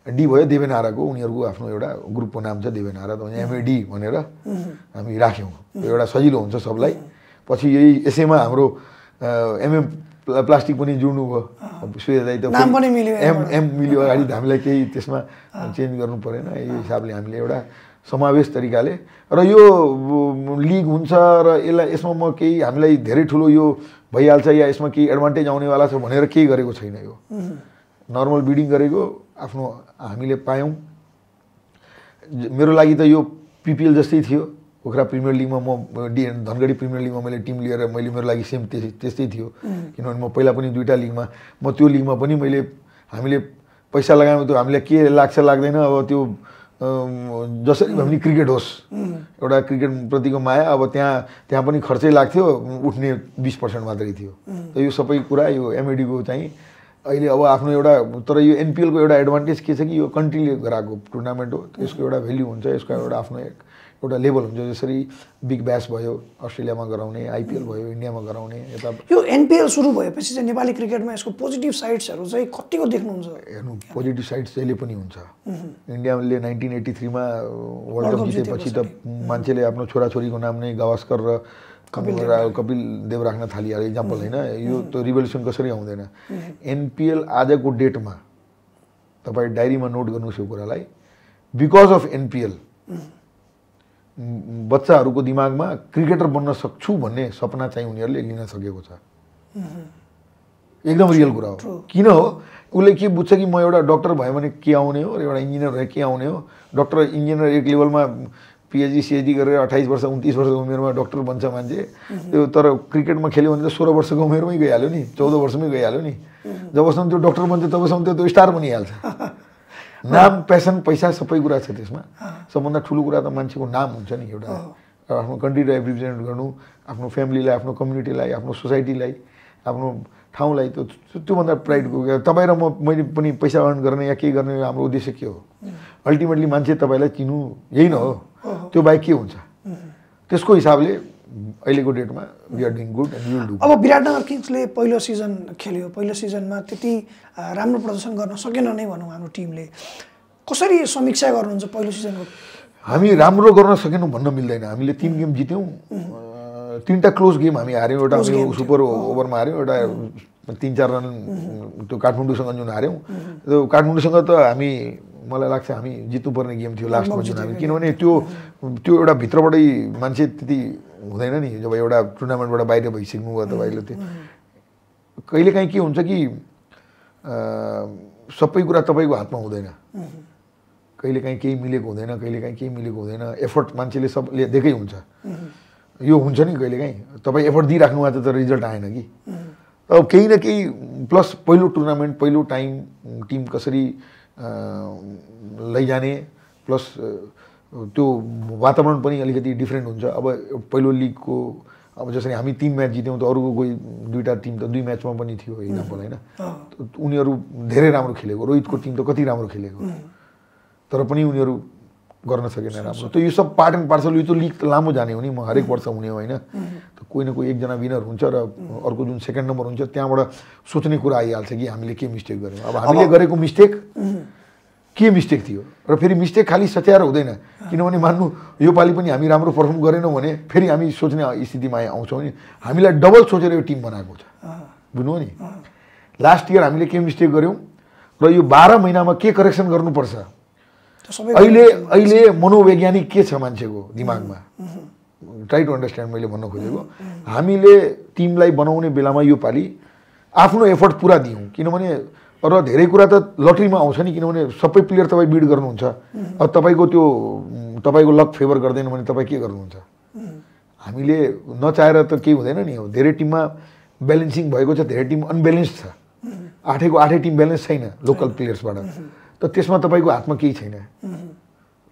डी भयो देवेनाराको, उनीहरूको आफ्नो एउटा ग्रुपको नाम छ देवेनारा। त एमएडी भनेर हामी राख्यौँ, एउटा सजिलो हुन्छ सबलाई। पछि यही यसैमा हाम्रो एमएम प्लास्टिक पनि जुड्नु भयो, सूर्य दाइ त एम मिल्यो। अगाडि हामीलाई केही त्यसमा चेन्ज गर्नु परेन। यही हिसाबले हामीले एउटा समावेश तरिकाले, र यो लिग हुन्छ र यसमा म केही हामीलाई धेरै ठुलो यो भइहाल्छ या यसमा केही एडभान्टेज आउनेवाला छ भनेर केही गरेको छैन। यो नर्मल बिडिङ गरेको आफ्नो हामीले पायौँ। मेरो लागि त यो पिपिएल जस्तै थियो। पोखरा प्रिमियर लिगमा म धनगढी प्रिमियर लिगमा मैले टिम लिएर मेरो लागि सेम त्यस्तै थियो, किनभने म पहिला पनि 2टा लिगमा म त्यो लिगमा पनि हामीले पैसा लगायौँ। त्यो हामीलाई के लाग्छ लाग्दैन, अब त्यो जसरी भए पनि क्रिकेट होस्, एउटा क्रिकेटप्रतिको माया। अब त्यहाँ पनि खर्चै लाग्थ्यो, उठ्ने 20% मात्रै थियो। त यो सबै कुरा यो एमएडीको चाहिँ अहिले अब आफ्नो एउटा, तर यो एनपिएलको एउटा एडभान्टेज के छ कि यो कन्ट्रीले गराएको टुर्नामेन्ट हो, यसको एउटा भ्याल्यु हुन्छ, यसको एउटा आफ्नो एउटा लेभल हुन्छ। जसरी बिग ब्यास भयो अस्ट्रेलियामा गराउने, आइपिएल भयो इन्डियामा गराउने। यता यो एनपिएल सुरु भएपछि चाहिँ नेपाली क्रिकेटमा यसको पोजिटिभ साइड्सहरू चाहिँ कतिको देख्नुहुन्छ? हेर्नु, पोजिटिभ साइड्स जहिले पनि हुन्छ। इन्डियाले 1983 मा वर्ल्ड कप जितेपछि त मान्छेले आफ्नो छोराछोरीको नाम नै गावस्कर र कपिल देव राख्न थालियो, इक्जाम्पल होइन। यो त रिभोल्युसन कसरी आउँदैन। एनपिएल आजको डेटमा तपाईँ डायरीमा नोट गर्नुहोस् यो कुरालाई, बिकज अफ एनपिएल बच्चाहरूको दिमागमा क्रिकेटर बन्न सक्छु भन्ने सपना चाहिँ उनीहरूले लिन सकेको छ। एकदम रियल कुरा हो। किन हो? उसले के बुझ्छ कि म एउटा डक्टर भयो भने के आउने हो, एउटा इन्जिनियर भए के आउने हो। डक्टर इन्जिनियर एक लेभलमा पिएचडी सिएचडी गरेर 28 वर्ष 29 वर्षको उमेरमा डक्टर बन्छ मान्छे। त्यो तर क्रिकेटमा खेल्यो भने त 16 वर्षको उमेरमै गइहाल्यो नि, 14 वर्षमै गइहाल्यो नि। जबसम्म त्यो डक्टर बन्छ तबसम्म त्यो स्टार बनिहाल्छ। नाम, पेसन, पैसा सबै कुरा छ त्यसमा। सबभन्दा ठुलो कुरा त मान्छेको नाम हुन्छ नि। एउटा आफ्नो कन्ट्रीलाई रिप्रेजेन्ट गर्नु, आफ्नो फ्यामिलीलाई, आफ्नो कम्युनिटीलाई, आफ्नो सोसाइटीलाई, आफ्नो ठाउँलाई, त्योभन्दा प्राइडको। तपाईँ र मैले पनि पैसा अर्न गर्ने या केही गर्ने हाम्रो उद्देश्य के हो? अल्टिमेटली मान्छे तपाईँलाई चिन्नु यही न हो। त्यो बाहेक के हुन्छ? त्यसको हिसाबले अहिलेको डेटमा we are doing good and we will do. अब विराटनगर किङ्सले पहिलो सिजन खेल्यो, पहिलो सिजनमा त्यति राम्रो प्रदर्शन गर्न सकेन नै भनौँ हाम्रो टिमले। कसरी समीक्षा गर्नुहुन्छ पहिलो सिजनको? हामी राम्रो गर्न सकेनौँ भन्न मिल्दैन। हामीले 3 गेम जित्यौँ, 3टा क्लोज गेम हामी हार्यौँ। एउटा हामी सुपर ओभरमा हार्यौँ, एउटा 3-4 रन त्यो काठमाडौँसँग जुन हार्यौँ। त्यो काठमाडौँसँग त हामी, मलाई लाग्छ हामी जित्नुपर्ने गेम थियो लास्टमा जुन हामी, किनभने त्यो एउटा भित्रबाटै मान्छे त्यति हुँदैन नि। जब एउटा टुर्नामेन्टबाट बाहिर भइसक्नु भयो तपाईँले, त्यो कहिलेकाहीँ के हुन्छ कि सबै कुरा तपाईँको हातमा हुँदैन। कहिलेकाहीँ केही मिलेको हुँदैन, कहिलेकाहीँ केही मिलेको हुँदैन। एफर्ट मान्छेले सबले दिएकै हुन्छ। यो हुन्छ नि कहिलेकाहीँ तपाईँ एफर्ट दिइराख्नु भएको त रिजल्ट आएन कि। अब केही न केही प्लस पहिलो टुर्नामेन्ट, पहिलो टाइम टिम कसरी लैजाने, प्लस त्यो वातावरण पनि अलिकति डिफ्रेन्ट हुन्छ। अब पहिलो लिगको अब जसरी हामी 3 म्याच जित्यौँ त अरूको कोही 2टा टिम त 2 म्याचमा पनि थियो इक्जाम्पल होइन। उनीहरू धेरै राम्रो खेलेको, रोहितको टिम त कति राम्रो खेलेको, तर पनि उनीहरू गर्न सकेन राम्रो। त यो सब पार्ट एन्ड पार्सल। यो त लिग त लामो जाने हो नि, म हरेक वर्ष हुने हो होइन। त कोही न कोही एकजना विनर हुन्छ र अर्को जुन सेकेन्ड नम्बर हुन्छ त्यहाँबाट सोच्ने कुरा आइहाल्छ कि हामीले के मिस्टेक गऱ्यौँ। अब हामीले गरेको मिस्टेक के मिस्टेक थियो, र फेरि मिस्टेक खालि सच्याएर हुँदैन। किनभने मान्नु योपालि पनि हामी राम्रो पर्फर्म गरेनौँ भने फेरि हामी सोच्ने स्थितिमा आउँछौँ नि। हामीलाई डबल सोचेर यो टिम बनाएको छ, बुझ्नु नि। लास्ट इयर हामीले के मिस्टेक गऱ्यौँ र यो 12 महिनामा के करेक्सन गर्नुपर्छ। अहिले मनोवैज्ञानिक के छ मान्छेको दिमागमा, ट्राई टु अन्डरस्ट्यान्ड मैले भन्न खोजेको। हामीले टिमलाई बनाउने बेलामा योपालि आफ्नो एफर्ट पुरा दियौँ, किनभने र धेरै कुरा त लटरीमा आउँछ नि। किनभने सबै प्लेयर तपाईँ बिड गर्नुहुन्छ, अब तपाईँको त्यो तपाईँको लक फेभर गर्दैन भने तपाईँ के गर्नुहुन्छ? हामीले नचाहेर त केही हुँदैन नि। धेरै टिममा ब्यालेन्सिङ भएको छ, धेरै टिम अनब्यालेन्स छ। 8को 8 टिम ब्यालेन्स छैन लोकल प्लेयर्सबाट, त त्यसमा तपाईँको हातमा केही छैन।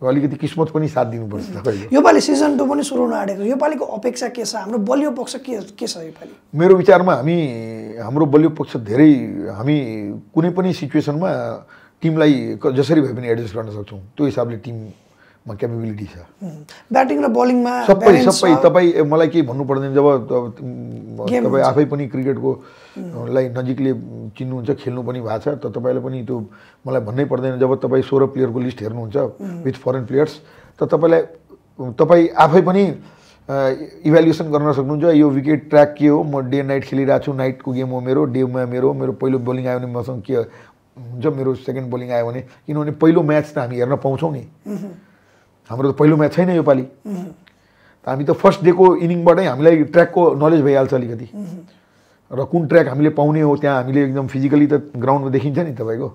अलिकति किस्मत पनि साथ दिनुपर्छ तपाईँले। योपालि सिजन 2 पनि सुरु हुन आँटेको, योपालिको अपेक्षा के छ? हाम्रो बलियो पक्ष के छ योपालि? मेरो विचारमा हाम्रो बलियो पक्ष धेरै, हामी कुनै पनि सिचुएसनमा टिमलाई जसरी भए पनि एडजस्ट गर्न सक्छौँ। त्यो हिसाबले टिममा क्यापेबिलिटी छ। ब्याटिङ र बलिङमा सबै तपाईँ मलाई केही भन्नु पर्दैन। जब तपाईँ आफै पनि क्रिकेटको लाई नजिकले चिन्नुहुन्छ, खेल्नु पनि भएको छ, त तपाईँलाई पनि त्यो मलाई भन्नै पर्दैन। जब तपाईँ 16 प्लेयरको लिस्ट हेर्नुहुन्छ विथ फरेन प्लेयर्स, त तपाईँ आफै पनि इभ्यालुएसन गर्न सक्नुहुन्छ। यो विकेट ट्र्याक के हो, म डे नाइट खेलिरहेको छु, नाइटको गेम हो मेरो, डेमा मेरो पहिलो बोलिङ आयो भने मसँग के हुन्छ, मेरो सेकेन्ड बोलिङ आयो भने। किनभने पहिलो म्याच त हामी हेर्न पाउँछौँ नि, हाम्रो त पहिलो म्याच छैन योपालि। हामी त फर्स्ट डेको इनिङबाटै हामीलाई ट्र्याकको नलेज भइहाल्छ अलिकति। र कुन ट्र्याक हामीले पाउने हो त्यहाँ हामीले एकदम फिजिकली त ग्राउन्डमा देखिन्छ नि तपाईँको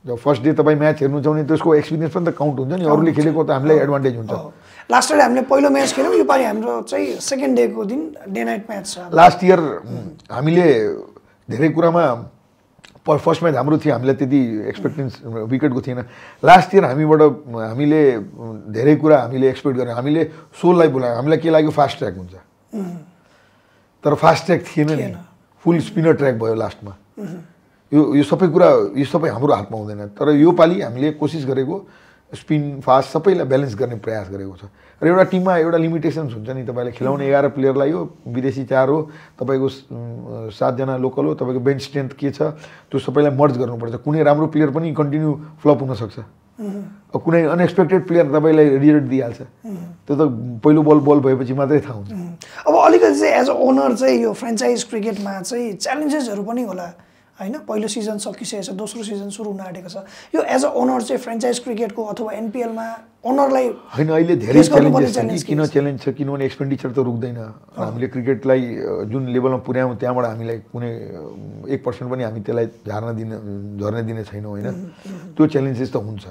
जब फर्स्ट डे तपाईँ म्याच हेर्नुहुन्छ भने त्यसको एक्सपिरियन्स पनि त काउन्ट हुन्छ नि अरूले खेलेको त हामीलाई एडभान्टेज हुन्छ लास्ट डे हामीले पहिलो म्याच खेल्यौँ योपालि हाम्रो चाहिँ सेकेन्ड डेको दिन डे नाइट म्याच छ लास्ट इयर हामीले धेरै कुरामा फर्स्ट म्याच हाम्रो थियो हामीलाई त्यति एक्सपेक्टेन्स विकेटको थिएन लास्ट इयर हामीले धेरै कुरा हामीले एक्सपेक्ट गरेँ हामीले सोललाई बोलायो हामीलाई के लाग्यो फास्ट ट्र्याक हुन्छ तर फास्ट ट्र्याक थिएन नि फुल स्पिनर ट्र्याक भयो लास्टमा यो सबै हाम्रो हातमा हुँदैन तर यो पालि हामीले कोसिस गरेको स्पिन फास्ट सबैलाई ब्यालेन्स गर्ने प्रयास गरेको छ र एउटा टिममा एउटा लिमिटेसन्स हुन्छ नि तपाईँले खेलाउने 11 प्लेयरलाई हो विदेशी 4 हो तपाईँको 7 जना लोकल हो तपाईँको बेन्च स्ट्रेन्थ के छ त्यो सबैलाई मर्ज गर्नुपर्छ कुनै राम्रो प्लेयर पनि कन्टिन्यू फ्लप हुनसक्छ कुनै अनएक्सपेक्टेड प्लेयर तपाईँलाई रिजल्ट दिइहाल्छ त्यो त पहिलो बल भएपछि मात्रै थाहा हुन्छ अब अलिकति चाहिँ एज अ ओनर चाहिँ यो फ्रेन्चाइज क्रिकेटमा चाहिँ च्यालेन्जेसहरू पनि होला हैन पहिलो सिजन सकिसकेको छ दोस्रो सिजन सुरु हुन आँटेको छ यो एज अ ओनर चाहिँ फ्रेन्चाइज क्रिकेटको अथवा एनपीएलमा ओनरलाई हैन अहिले धेरै च्यालेन्जेस किन च्यालेन्ज छ किनभने एक्सपेन्डिचर त रुक्दैन हामीले क्रिकेटलाई जुन लेभलमा पुर्यायौँ त्यहाँबाट हामीलाई कुनै 1% पनि हामी त्यसलाई झर्न दिने छैनौँ हैन त्यो च्यालेन्जेस त हुन्छ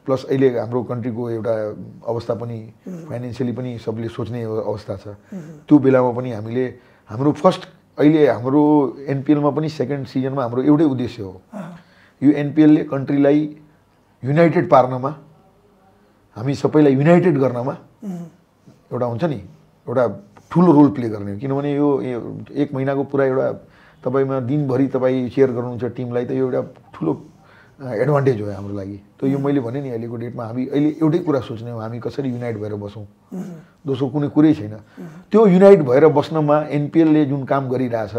प्लस अहिले हाम्रो कन्ट्रीको एउटा अवस्था पनि फाइनान्शियली पनि सबले सोच्ने अवस्था छ त्यो बेलामा पनि हामीले हाम्रो फर्स्ट अहिले हाम्रो एनपीएलमा पनि सेकेन्ड सिजनमा हाम्रो एउटै उद्देश्य हो यो एनपीएलले कन्ट्रीलाई युनाइटेड पार्नमा हामी सबैलाई युनाइटेड गर्नमा एउटा हुन्छ नि एउटा ठुलो रोल प्ले गर्ने हो किनभने यो 1 महिनाको पुरा एउटा तपाईमा दिनभरि तपाईँ सेयर गर्नुहुन्छ टिमलाई त यो एउटा ठुलो एडभान्टेज हो हाम्रो लागि त यो मैले भने नि अहिलेको डेटमा हामी अहिले एउटै कुरा सोच्ने हो हामी कसरी युनाइट भएर बसौँ दोस्रो कुनै कुरै छैन त्यो युनाइट भएर बस्नमा एनपीएलले जुन काम गरिरहेछ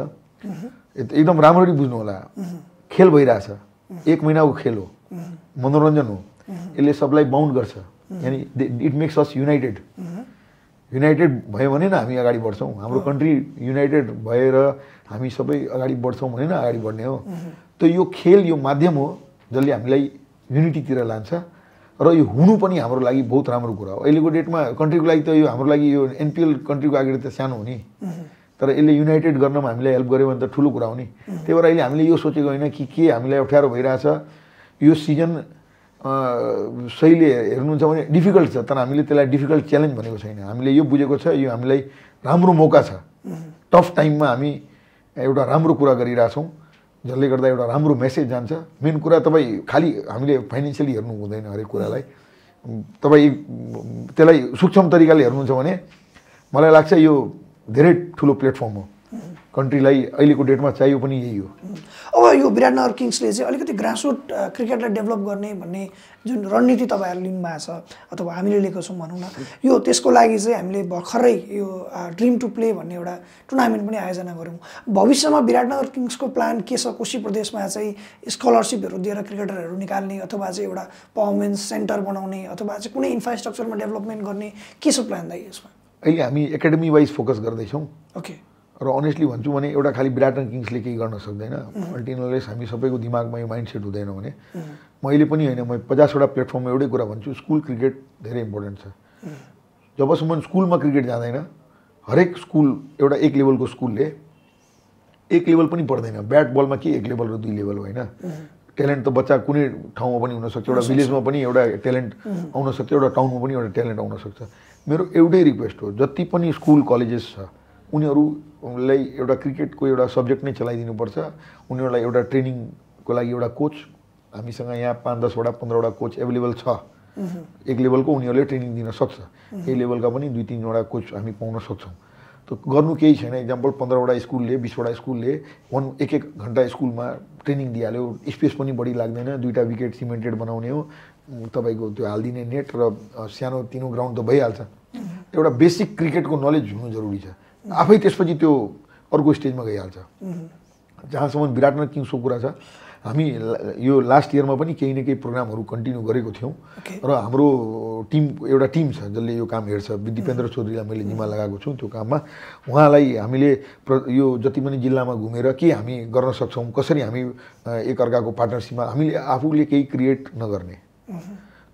एकदम राम्ररी बुझ्नु होला खेल भइरहेछ 1 महिनाको खेल हो मनोरञ्जन हो यसले सबलाई बाउन्ड गर्छ यानी इट मेक्स अस युनाइटेड भयो भने न हामी अगाडि बढ्छौँ हाम्रो कन्ट्री युनाइटेड भएर हामी सबै अगाडि बढ्छौँ भने न अगाडि बढ्ने हो त यो खेल यो माध्यम हो जसले हामीलाई युनिटीतिर लान्छ र यो हुनु पनि हाम्रो लागि बहुत राम्रो कुरा हो अहिलेको डेटमा कन्ट्रीको लागि त यो हाम्रो लागि यो एनपीएल कन्ट्रीको अगाडि त सानो हो नि तर यसले युनाइटेड गर्नमा हामीलाई हेल्प गर्यो भने त ठुलो कुरा हो नि त्यही भएर अहिले हामीले यो सोचेको होइन कि के हामीलाई अप्ठ्यारो भइरहेछ यो सिजन सहीले हेर्नुहुन्छ भने डिफिकल्ट छ तर हामीले त्यसलाई डिफिकल्ट च्यालेन्ज भनेको छैन हामीले यो बुझेको छ यो हामीलाई राम्रो मौका छ टफ टाइममा हामी एउटा राम्रो कुरा गरिरहेछौँ जसले गर्दा एउटा राम्रो मेसेज जान्छ मेन कुरा तपाईँ खालि हामीले फाइनेन्सियली हेर्नु हुँदैन हरेक कुरालाई तपाईँ त्यसलाई सूक्ष्म तरिकाले हेर्नुहुन्छ भने मलाई लाग्छ यो धेरै ठुलो प्लेटफर्म हो कन्ट्रीलाई अहिलेको डेटमा चाहियो पनि यही हो अब यो विराटनगर किङ्सले चाहिँ अलिकति ग्रासरुट क्रिकेटलाई डेभलप गर्ने भन्ने जुन रणनीति तपाईँहरूले लिनुभएको छ अथवा हामीले लिएको छौँ भनौँ न यो त्यसको लागि चाहिँ हामीले भर्खरै यो ड्रिम टु प्ले भन्ने एउटा टुर्नामेन्ट पनि आयोजना गऱ्यौँ भविष्यमा विराटनगर किङ्सको प्लान के छ कोशी प्रदेशमा चाहिँ स्कलरसिपहरू दिएर क्रिकेटरहरू निकाल्ने अथवा चाहिँ एउटा पर्फर्मेन्स सेन्टर बनाउने अथवा चाहिँ कुनै इन्फ्रास्ट्रक्चरमा डेभलपमेन्ट गर्ने के छ प्लान दाइ यसमा अहिले हामी एकाडेमी वाइज फोकस गर्दैछौँ ओके र अनेस्टली भन्छु भने एउटा खालि विराटनगर किङ्सले केही गर्न सक्दैन अल्टिनेटली हामी सबैको दिमागमा यो माइन्डसेट हुँदैन भने मैले पनि होइन म 50 वटा प्लेटफर्ममा एउटै कुरा भन्छु स्कुल क्रिकेट धेरै इम्पोर्टेन्ट छ जबसम्म स्कुलमा क्रिकेट जाँदैन हरेक स्कुल एउटा 1 लेभलको स्कुलले 1 लेभल पनि पढ्दैन ब्याट बलमा के 1 लेभल र 2 लेभल होइन ट्यालेन्ट त बच्चा कुनै ठाउँमा पनि हुनसक्छ एउटा भिलेजमा पनि एउटा ट्यालेन्ट आउन सक्छ एउटा टाउनमा पनि एउटा ट्यालेन्ट आउन सक्छ मेरो एउटै रिक्वेस्ट हो जति पनि स्कुल कलेजेस छ उनीहरूलाई एउटा क्रिकेटको एउटा सब्जेक्ट नै चलाइदिनुपर्छ उनीहरूलाई एउटा ट्रेनिङको लागि एउटा कोच हामीसँग यहाँ 5-10 वटा 15 वटा कोच एभाइलेबल छ 1 लेभलको उनीहरूले ट्रेनिङ दिन सक्छ ए लेभलका पनि 2-3 वटा कोच हामी पाउन सक्छौँ त गर्नु केही छैन एक्जाम्पल 15 वटा स्कुलले 20 वटा स्कुलले 1-1 घन्टा स्कुलमा ट्रेनिङ दिइहाल्यो स्पेस पनि बढी लाग्दैन 2टा विकेट सिमेन्टेड बनाउने हो तपाईँको त्यो हालिदिने नेट र सानो तिनो ग्राउन्ड त भइहाल्छ एउटा बेसिक क्रिकेटको नलेज हुनु जरुरी छ आफै त्यसपछि त्यो अर्को स्टेजमा गइहाल्छ जहाँसम्म विराटनगर किङ्सको कुरा छ हामी यो लास्ट इयरमा पनि केही न केही प्रोग्रामहरू कन्टिन्यू गरेको थियौँ र हाम्रो एउटा टिम छ जसले यो काम हेर्छ दिपेन्द्र चौधरीलाई मैले जिम्मा लगाएको छु त्यो काममा उहाँलाई हामीले यो जति पनि जिल्लामा घुमेर के हामी गर्न सक्छौँ कसरी हामी एकअर्काको पार्टनरसिपमा हामीले आफूले केही क्रिएट नगर्ने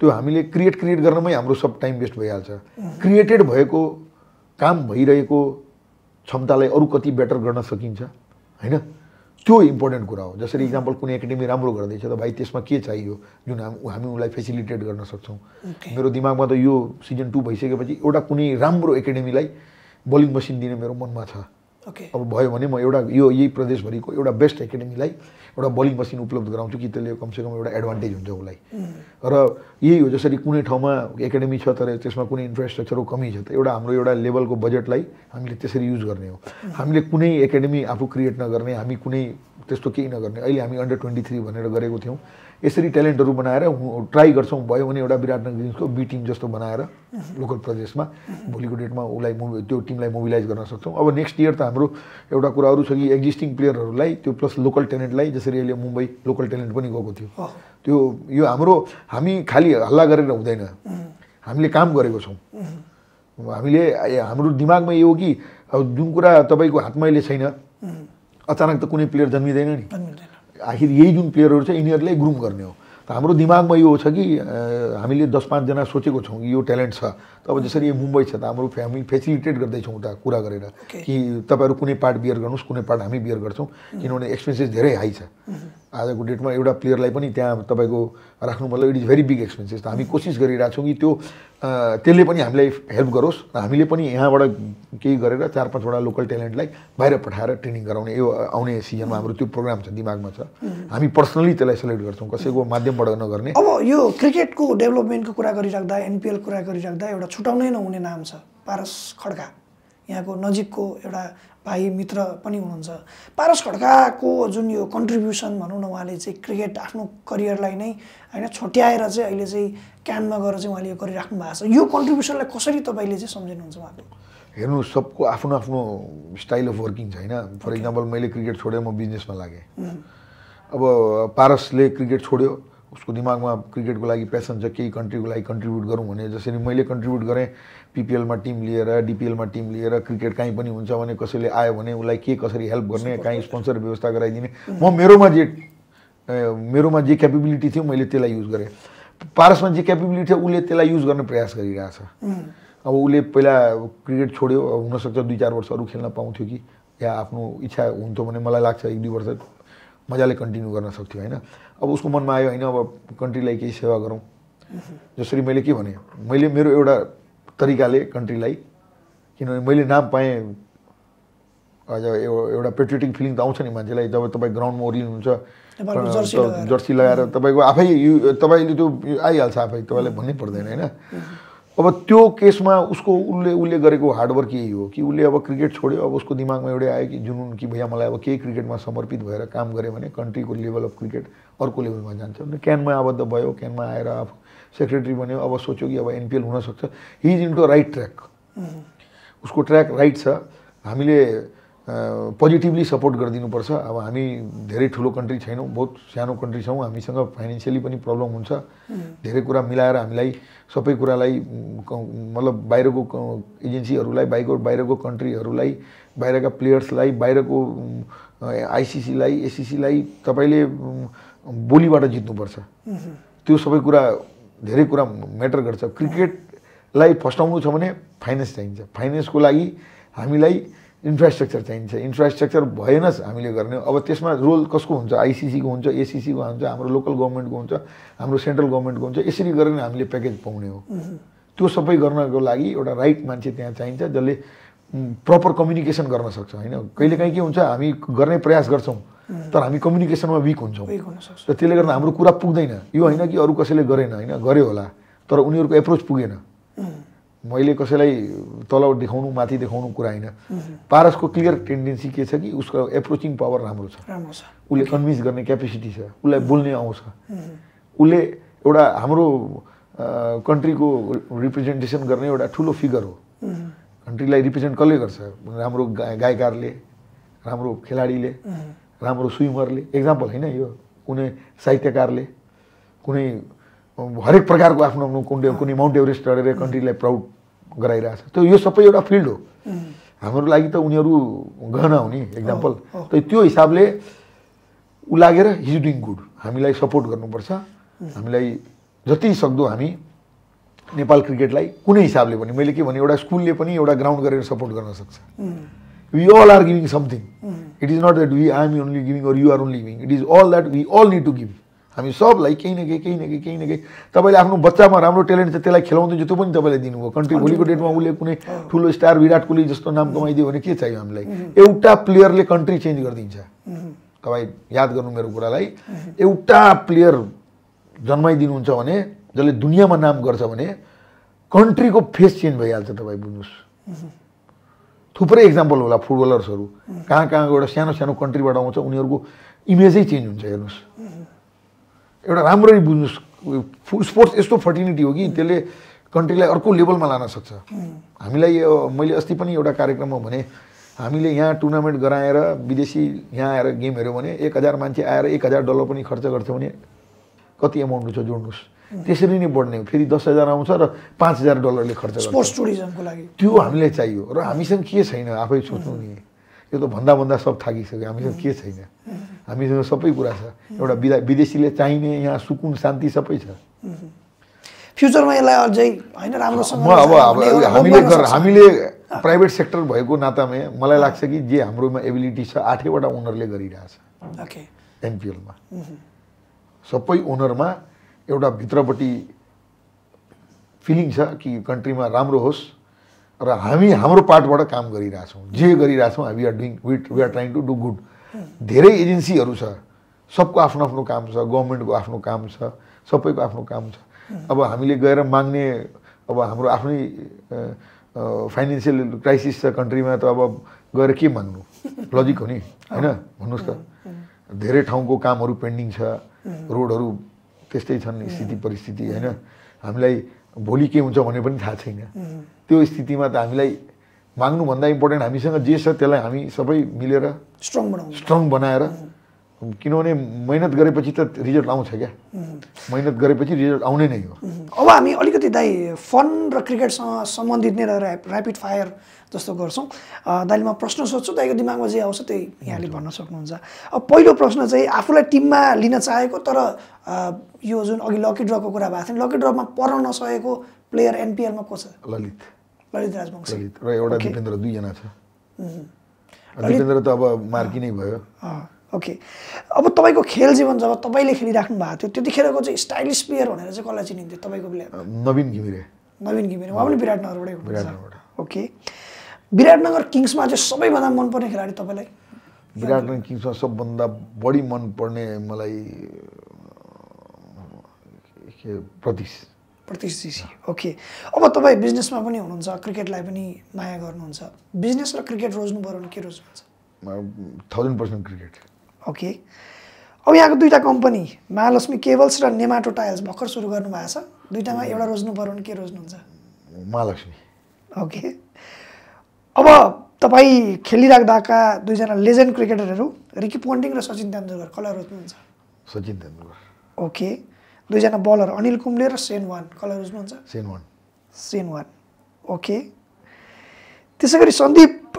त्यो हामीले क्रिएट गर्नमै हाम्रो सब टाइम वेस्ट भइहाल्छ क्रिएटेड भएको काम भइरहेको क्षमतालाई अरू कति बेटर गर्न सकिन्छ होइन त्यो इम्पोर्टेन्ट कुरा हो जसरी इक्जाम्पल कुनै एकाडेमी राम्रो गर्दैछ त भाइ त्यसमा के चाहियो जुन हामी उसलाई फेसिलिटेट गर्न सक्छौँ मेरो दिमागमा त यो सिजन 2 भइसकेपछि एउटा कुनै राम्रो एकाडेमीलाई बलिङ मसिन दिने मेरो मनमा छ अब भयो भने म एउटा यही प्रदेशभरिको एउटा बेस्ट एकाडेमीलाई एउटा बलिङ मसिन उपलब्ध गराउँछु कि त्यसले कमसेकम एउटा एडभान्टेज हुन्छ उसलाई र यही हो जसरी कुनै ठाउँमा एकाडेमी छ तर त्यसमा कुनै इन्फ्रास्ट्रक्चरको कमी छ त हाम्रो एउटा लेभलको बजेटलाई हामीले त्यसरी युज गर्ने हो हामीले कुनै एकाडेमी आफू क्रिएट नगर्ने हामी कुनै त्यस्तो केही नगर्ने अहिले हामी अन्डर 23 भनेर गरेको थियौँ यसरी ट्यालेन्टहरू बनाएर ट्राई गर्छौँ भयो भने एउटा विराटनगर किङ्सको बी टिम जस्तो बनाएर लोकल प्रदेशमा भोलिको डेटमा उसलाई त्यो टिमलाई मोबिलाइज गर्न सक्छौँ अब नेक्स्ट इयर त हाम्रो एउटा कुराहरू छ कि एक्जिस्टिङ प्लेयरहरूलाई त्यो प्लस लोकल ट्यालेन्टलाई जसरी अहिले मुम्बई लोकल ट्यालेन्ट पनि गएको थियो त्यो यो हामी खालि हल्ला गरेर हुँदैन हामीले काम गरेको छौँ हामीले हाम्रो दिमागमा यो हो कि अब जुन कुरा तपाईँको हातमा अहिले छैन अचानक त कुनै प्लेयर जन्मिँदैन नि आखिर यही जुन प्लेयरहरू छ यिनीहरूलाई ग्रुम गर्ने हो त हाम्रो दिमागमा यो छ कि हामीले 10-5 जना सोचेको छौँ कि यो ट्यालेन्ट छ त अब जसरी यो मुम्बई छ त हाम्रो फ्यामिली फेसिलिटेट गर्दैछौँ उता कुरा गरेर कि तपाईँहरू कुनै पार्ट बियर गर्नुहोस् कुनै पार्ट हामी बियर गर्छौँ किनभने एक्सपेन्सेस धेरै हाई छ आजको डेटमा एउटा प्लेयरलाई पनि त्यहाँ तपाईँको राख्नु मतलब it is very big expenses त हामी कोसिस गरिरहेको छौँ कि त्यसले पनि हामीलाई हेल्प गरोस् र हामीले पनि यहाँबाट केही गरेर 4-5वटा लोकल ट्यालेन्टलाई बाहिर पठाएर ट्रेनिङ गराउने यो आउने सिजनमा हाम्रो त्यो प्रोग्राम छ दिमागमा छ हामी पर्सनली त्यसलाई सेलेक्ट गर्छौँ कसैको माध्यमबाट नगर्ने अब यो क्रिकेटको डेभलपमेन्टको कुरा गरिराख्दा एनपिएल कुरा गरिराख्दा एउटा छुटाउनै नहुने नाम छ पारस खड्का यहाँको नजिकको एउटा भाइ मित्र पनि हुनुहुन्छ पारस खड्काको जुन यो कन्ट्रिब्युसन भनौँ न उहाँले चाहिँ क्रिकेट आफ्नो करियरलाई नै होइन छट्याएर चाहिँ अहिले चाहिँ क्यानमा गएर चाहिँ उहाँले यो गरिराख्नु भएको छ यो कन्ट्रिब्युसनलाई कसरी तपाईँले चाहिँ सम्झिनुहुन्छ उहाँको हेर्नु सबको आफ्नो आफ्नो स्टाइल अफ वर्किङ छ होइन फर इक्जाम्पल मैले क्रिकेट छोडेँ म बिजनेसमा लागेँ अब पारसले क्रिकेट छोड्यो उसको दिमागमा क्रिकेटको लागि प्यासन छ केही कन्ट्रीको लागि कन्ट्रिब्युट गरौँ भने जसरी मैले कन्ट्रिब्युट गरेँ पिपिएलमा टिम लिएर डिपिएलमा टिम लिएर क्रिकेट कहीँ पनि हुन्छ भने कसैले आयो भने उसलाई के कसरी हेल्प गर्ने कहीँ स्पोन्सर व्यवस्था गराइदिने म मेरोमा जे क्यापेबिलिटी थियो मैले त्यसलाई युज गरेँ पारसमा जे क्यापेबिलिटी थियो उसले त्यसलाई युज गर्ने प्रयास गरिरहेछ अब उसले पहिला क्रिकेट छोड्यो हुनसक्छ 2-4 वर्ष अरू खेल्न पाउँथ्यो कि या आफ्नो इच्छा हुन्थ्यो भने मलाई लाग्छ 1-2 वर्ष मजाले कन्टिन्यू गर्न सक्थ्यो होइन अब उसको मनमा आयो होइन अब कन्ट्रीलाई केही सेवा गरौँ जसरी मैले के भने मैले मेरो एउटा तरिकाले कन्ट्रीलाई किनभने मैले नाम पाएँ अझ एउटा पेट्रियोटिक फिलिङ त आउँछ नि मान्छेलाई जब तपाईँ ग्राउन्डमा ओर्लिनुहुन्छ जर्सी लगाएर तपाईँको आफै तपाईँले त्यो आइहाल्छ आफै तपाईँलाई भन्नै पर्दैन होइन अब त्यो केसमा उसले गरेको हार्डवर्क यही हो कि उसले अब क्रिकेट छोड्यो अब उसको दिमागमा एउटै आयो कि जुनुन कि भैया मलाई अब केही क्रिकेटमा समर्पित भएर काम गरेँ भने कन्ट्रीको लेभल अफ क्रिकेट अर्को लेभलमा जान्छ भने क्यानमा आबद्ध भयो क्यानमा आएर आफू सेक्रेटरी बन्यो अब सोच्यो कि अब एनपिएल हुनसक्छ he is into right track उसको ट्र्याक राइट छ हामीले पोजिटिभली सपोर्ट गरिदिनुपर्छ अब हामी धेरै ठुलो कन्ट्री छैनौँ बहुत सानो कन्ट्री छौँ हामीसँग फाइनेन्सियली पनि प्रब्लम हुन्छ धेरै कुरा मिलाएर हामीलाई सबै कुरालाई मतलब बाहिरको एजेन्सीहरूलाई बाहिरको कन्ट्रीहरूलाई बाहिरका प्लेयर्सलाई बाहिरको आइसिसीलाई एसिसीलाई तपाईँले बोलीबाट जित्नुपर्छ त्यो सबै कुरा धेरै कुरा म्याटर गर्छ क्रिकेटलाई फस्टाउनु छ भने फाइनेन्स चाहिन्छ फाइनेन्सको लागि हामीलाई इन्फ्रास्ट्रक्चर चाहिन्छ इन्फ्रास्ट्रक्चर भएनस् हामीले गर्ने अब त्यसमा रोल कसको हुन्छ आइसिसीको हुन्छ एसिसीको हुन्छ हाम्रो लोकल गभर्मेन्टको हुन्छ हाम्रो सेन्ट्रल गभर्मेन्टको हुन्छ यसरी गरेर हामीले प्याकेज पाउने हो त्यो सबै गर्नको लागि एउटा राइट मान्छे त्यहाँ चाहिन्छ जसले प्रपर कम्युनिकेसन गर्न सक्छ होइन कहिलेकाहीँ के हुन्छ हामी गर्ने प्रयास गर्छौँ तर हामी कम्युनिकेसनमा विक हुन्छौँ र त्यसले गर्दा हाम्रो कुरा पुग्दैन यो होइन कि अरू कसैले गरेन होइन गर्यो होला तर उनीहरूको एप्रोच पुगेन मैले कसैलाई तल देखाउनु माथि देखाउनु कुरा होइन पारसको क्लियर टेन्डेन्सी के छ कि उसको एप्रोचिङ पावर राम्रो छ उसले कन्भिन्स गर्ने क्यापेसिटी छ उसलाई बोल्ने आउँछ उसले एउटा हाम्रो कन्ट्रीको रिप्रेजेन्टेसन गर्ने एउटा ठुलो फिगर हो कन्ट्रीलाई रिप्रेजेन्ट कसले गर्छ राम्रो गायककारले राम्रो खेलाडीले राम्रो स्विमरले एक्जाम्पल होइन यो कुनै साहित्यकारले कुनै हरेक प्रकारको आफ्नो आफ्नो कुनै माउन्ट एभरेस्ट चढेर कन्ट्रीलाई प्राउड गराइरहेछ त्यो यो सबै एउटा फिल्ड हो हाम्रो लागि त उनीहरू गहना हो नि एक्जाम्पल त त्यो हिसाबले ऊ लागेर हिज डुइङ गुड हामीलाई सपोर्ट गर्नुपर्छ हामीलाई जति सक्दो हामी नेपाल क्रिकेटलाई कुनै हिसाबले पनि मैले के भने एउटा स्कुलले पनि एउटा ग्राउन्ड गरेर सपोर्ट गर्न सक्छ we all are giving something it is not that I am only giving or you are only giving, it is all that we all need to give. हामी सबलाई केही न केही तपाईँले आफ्नो बच्चामा राम्रो ट्यालेन्ट छ त्यसलाई खेलाउँदै त्यो पनि तपाईँले दिनुभयो। कन्ट्री भोलिको डेटमा उसले कुनै ठुलो स्टार विराट कोहली जस्तो नाम कमाइदियो भने के चाहियो हामीलाई? एउटा प्लेयरले कन्ट्री चेन्ज गरिदिन्छ। तपाईँ याद गर्नु मेरो कुरालाई, एउटा प्लेयर जन्माइदिनुहुन्छ भने जसले दुनियाँमा नाम गर्छ भने कन्ट्रीको फेस चेन्ज भइहाल्छ। तपाईँ बुझ्नुहोस्, थुप्रै इक्जाम्पल होला फुटबलर्सहरू कहाँ कहाँको एउटा सानो सानो कन्ट्रीबाट आउँछ, उनीहरूको इमेजै चेन्ज हुन्छ। हेर्नुहोस्, एउटा राम्ररी बुझ्नुहोस्, स्पोर्ट्स यस्तो फर्टिलिटी हो कि त्यसले कन्ट्रीलाई अर्को लेभलमा लान सक्छ। हामीलाई मैले अस्ति पनि एउटा कार्यक्रममा भने, हामीले यहाँ टुर्नामेन्ट गराएर विदेशी यहाँ आएर गेम हेऱ्यो भने 1000 मान्छे आएर $1000 पनि खर्च गर्छ भने कति एमाउन्ट हुन्छ जोड्नुहोस्। त्यसरी नै बढ्ने हो, फेरि 10,000 आउँछ र $5,000 खर्च गर्छ स्पोर्ट्स टुरिज्मको लागि। त्यो हामीलाई चाहियो र हामीसँग के छैन आफै सोच्नु नि। यो त भन्दा सब थाकिसक्यो, हामीसँग के छैन? हामीसँग सबै कुरा छ। एउटा विदेशीले चाहिने यहाँ सुकुन शान्ति सबै छ। फ्युचरमा यसलाई अझै हैन राम्रोसँग हामीले प्राइभेट सेक्टर भएको नातामा मलाई लाग्छ कि जे हाम्रोमा एबिलिटी छ 8वटा ओनरले गरिरहेछ। ओके, एनपिएलमा सबै ओनरमा एउटा भित्रपट्टि फिलिङ छ कि कन्ट्रीमा राम्रो होस् र हामी हाम्रो पार्टबाट काम गरिरहेछौँ। जे गरिरहेछौँ we are trying to do good. धेरै एजेन्सीहरू छ, सबको आफ्नो आफ्नो काम छ, गभर्मेन्टको आफ्नो काम छ, सबैको आफ्नो काम छ। अब हामीले गएर माग्ने, अब हाम्रो आफ्नै फाइनेन्सियल क्राइसिस छ कन्ट्रीमा, त अब गएर के माग्नु? लजिक हो नि, होइन? भन्नुहोस् त, धेरै ठाउँको कामहरू पेन्डिङ छ, रोडहरू त्यस्तै छन् स्थिति परिस्थिति, होइन? हामीलाई भोलि के हुन्छ भने पनि थाहा छैन। त्यो स्थितिमा त हामीलाई माग्नुभन्दा इम्पोर्टेन्ट हामीसँग जे छ त्यसलाई हामी सबै मिलेर स्ट्रङ बनाएर, किनभने मेहनत गरेपछि त रिजल्ट आउँछ क्या, मेहनत गरेपछि रिजल्ट आउने नै हो। अब हामी अलिकति दाइ फन र क्रिकेटसँग सम्बन्धित नै ऱ्यापिड फायर जस्तो गर्छौँ। दाइले म प्रश्न सोध्छु, दाइको दिमागमा जे आउँछ त्यही यहाँले भन्न सक्नुहुन्छ। अब पहिलो प्रश्न चाहिँ आफूलाई टिममा लिन चाहेको तर यो जुन अघि लकी ड्रको कुरा भएको थियो, लकी ड्रमा पर्न नसकेको प्लेयर एनपिएलमा को छ? ललित राजवंशी र एउटा दिपेन्द्र, दुईजना छ। दिपेन्द्र त अब मार्की नै भयो। ओके, अब तपाईँको खेल जीवन जब तपाईँले खेलिराख्नु भएको थियो त्यतिखेरको चाहिँ स्टाइलिस प्लेयर भनेर चाहिँ कसलाई चिनिन्थ्यो तपाईँको प्लेयर? नवीन घिमिरे। उहाँ पनि विराटनगरबाटै हुनुहुन्छ। ओके, विराटनगर किङ्समा चाहिँ सबैभन्दा मनपर्ने खेलाडी तपाईँलाई? विराटनगर किङ्समा सबभन्दा बढी मनपर्ने मलाई प्रतीश। ओके, अब तपाईँ बिजनेसमा पनि हुनुहुन्छ, क्रिकेटलाई पनि माया गर्नुहुन्छ। बिजनेस र क्रिकेट रोज्नु पऱ्यो भने के रोज्नुहुन्छ? 1000% क्रिकेट। ओके, अब यहाँको दुईवटा कम्पनी महालक्ष्मी केबल्स र नेमाटो टाइल्स भर्खर सुरु गर्नुभएको छ। दुईवटामा एउटा रोज्नु पऱ्यो भने के रोज्नुहुन्छ? महालक्ष्मी। ओके, अब तपाईँ खेलिराख्दाका दुईजना लेजेन्ड क्रिकेटरहरू रिकी पोन्टिङ र सचिन तेन्दुलकर, कसलाई रोज्नुहुन्छ? सचिन तेन्दुलकर। ओके, दुईजना बलर अनिल कुम्ब्ले र सेन वान, कसलाई रोज्नुहुन्छ? सेन वान। ओके, त्यसै गरी सन्दीप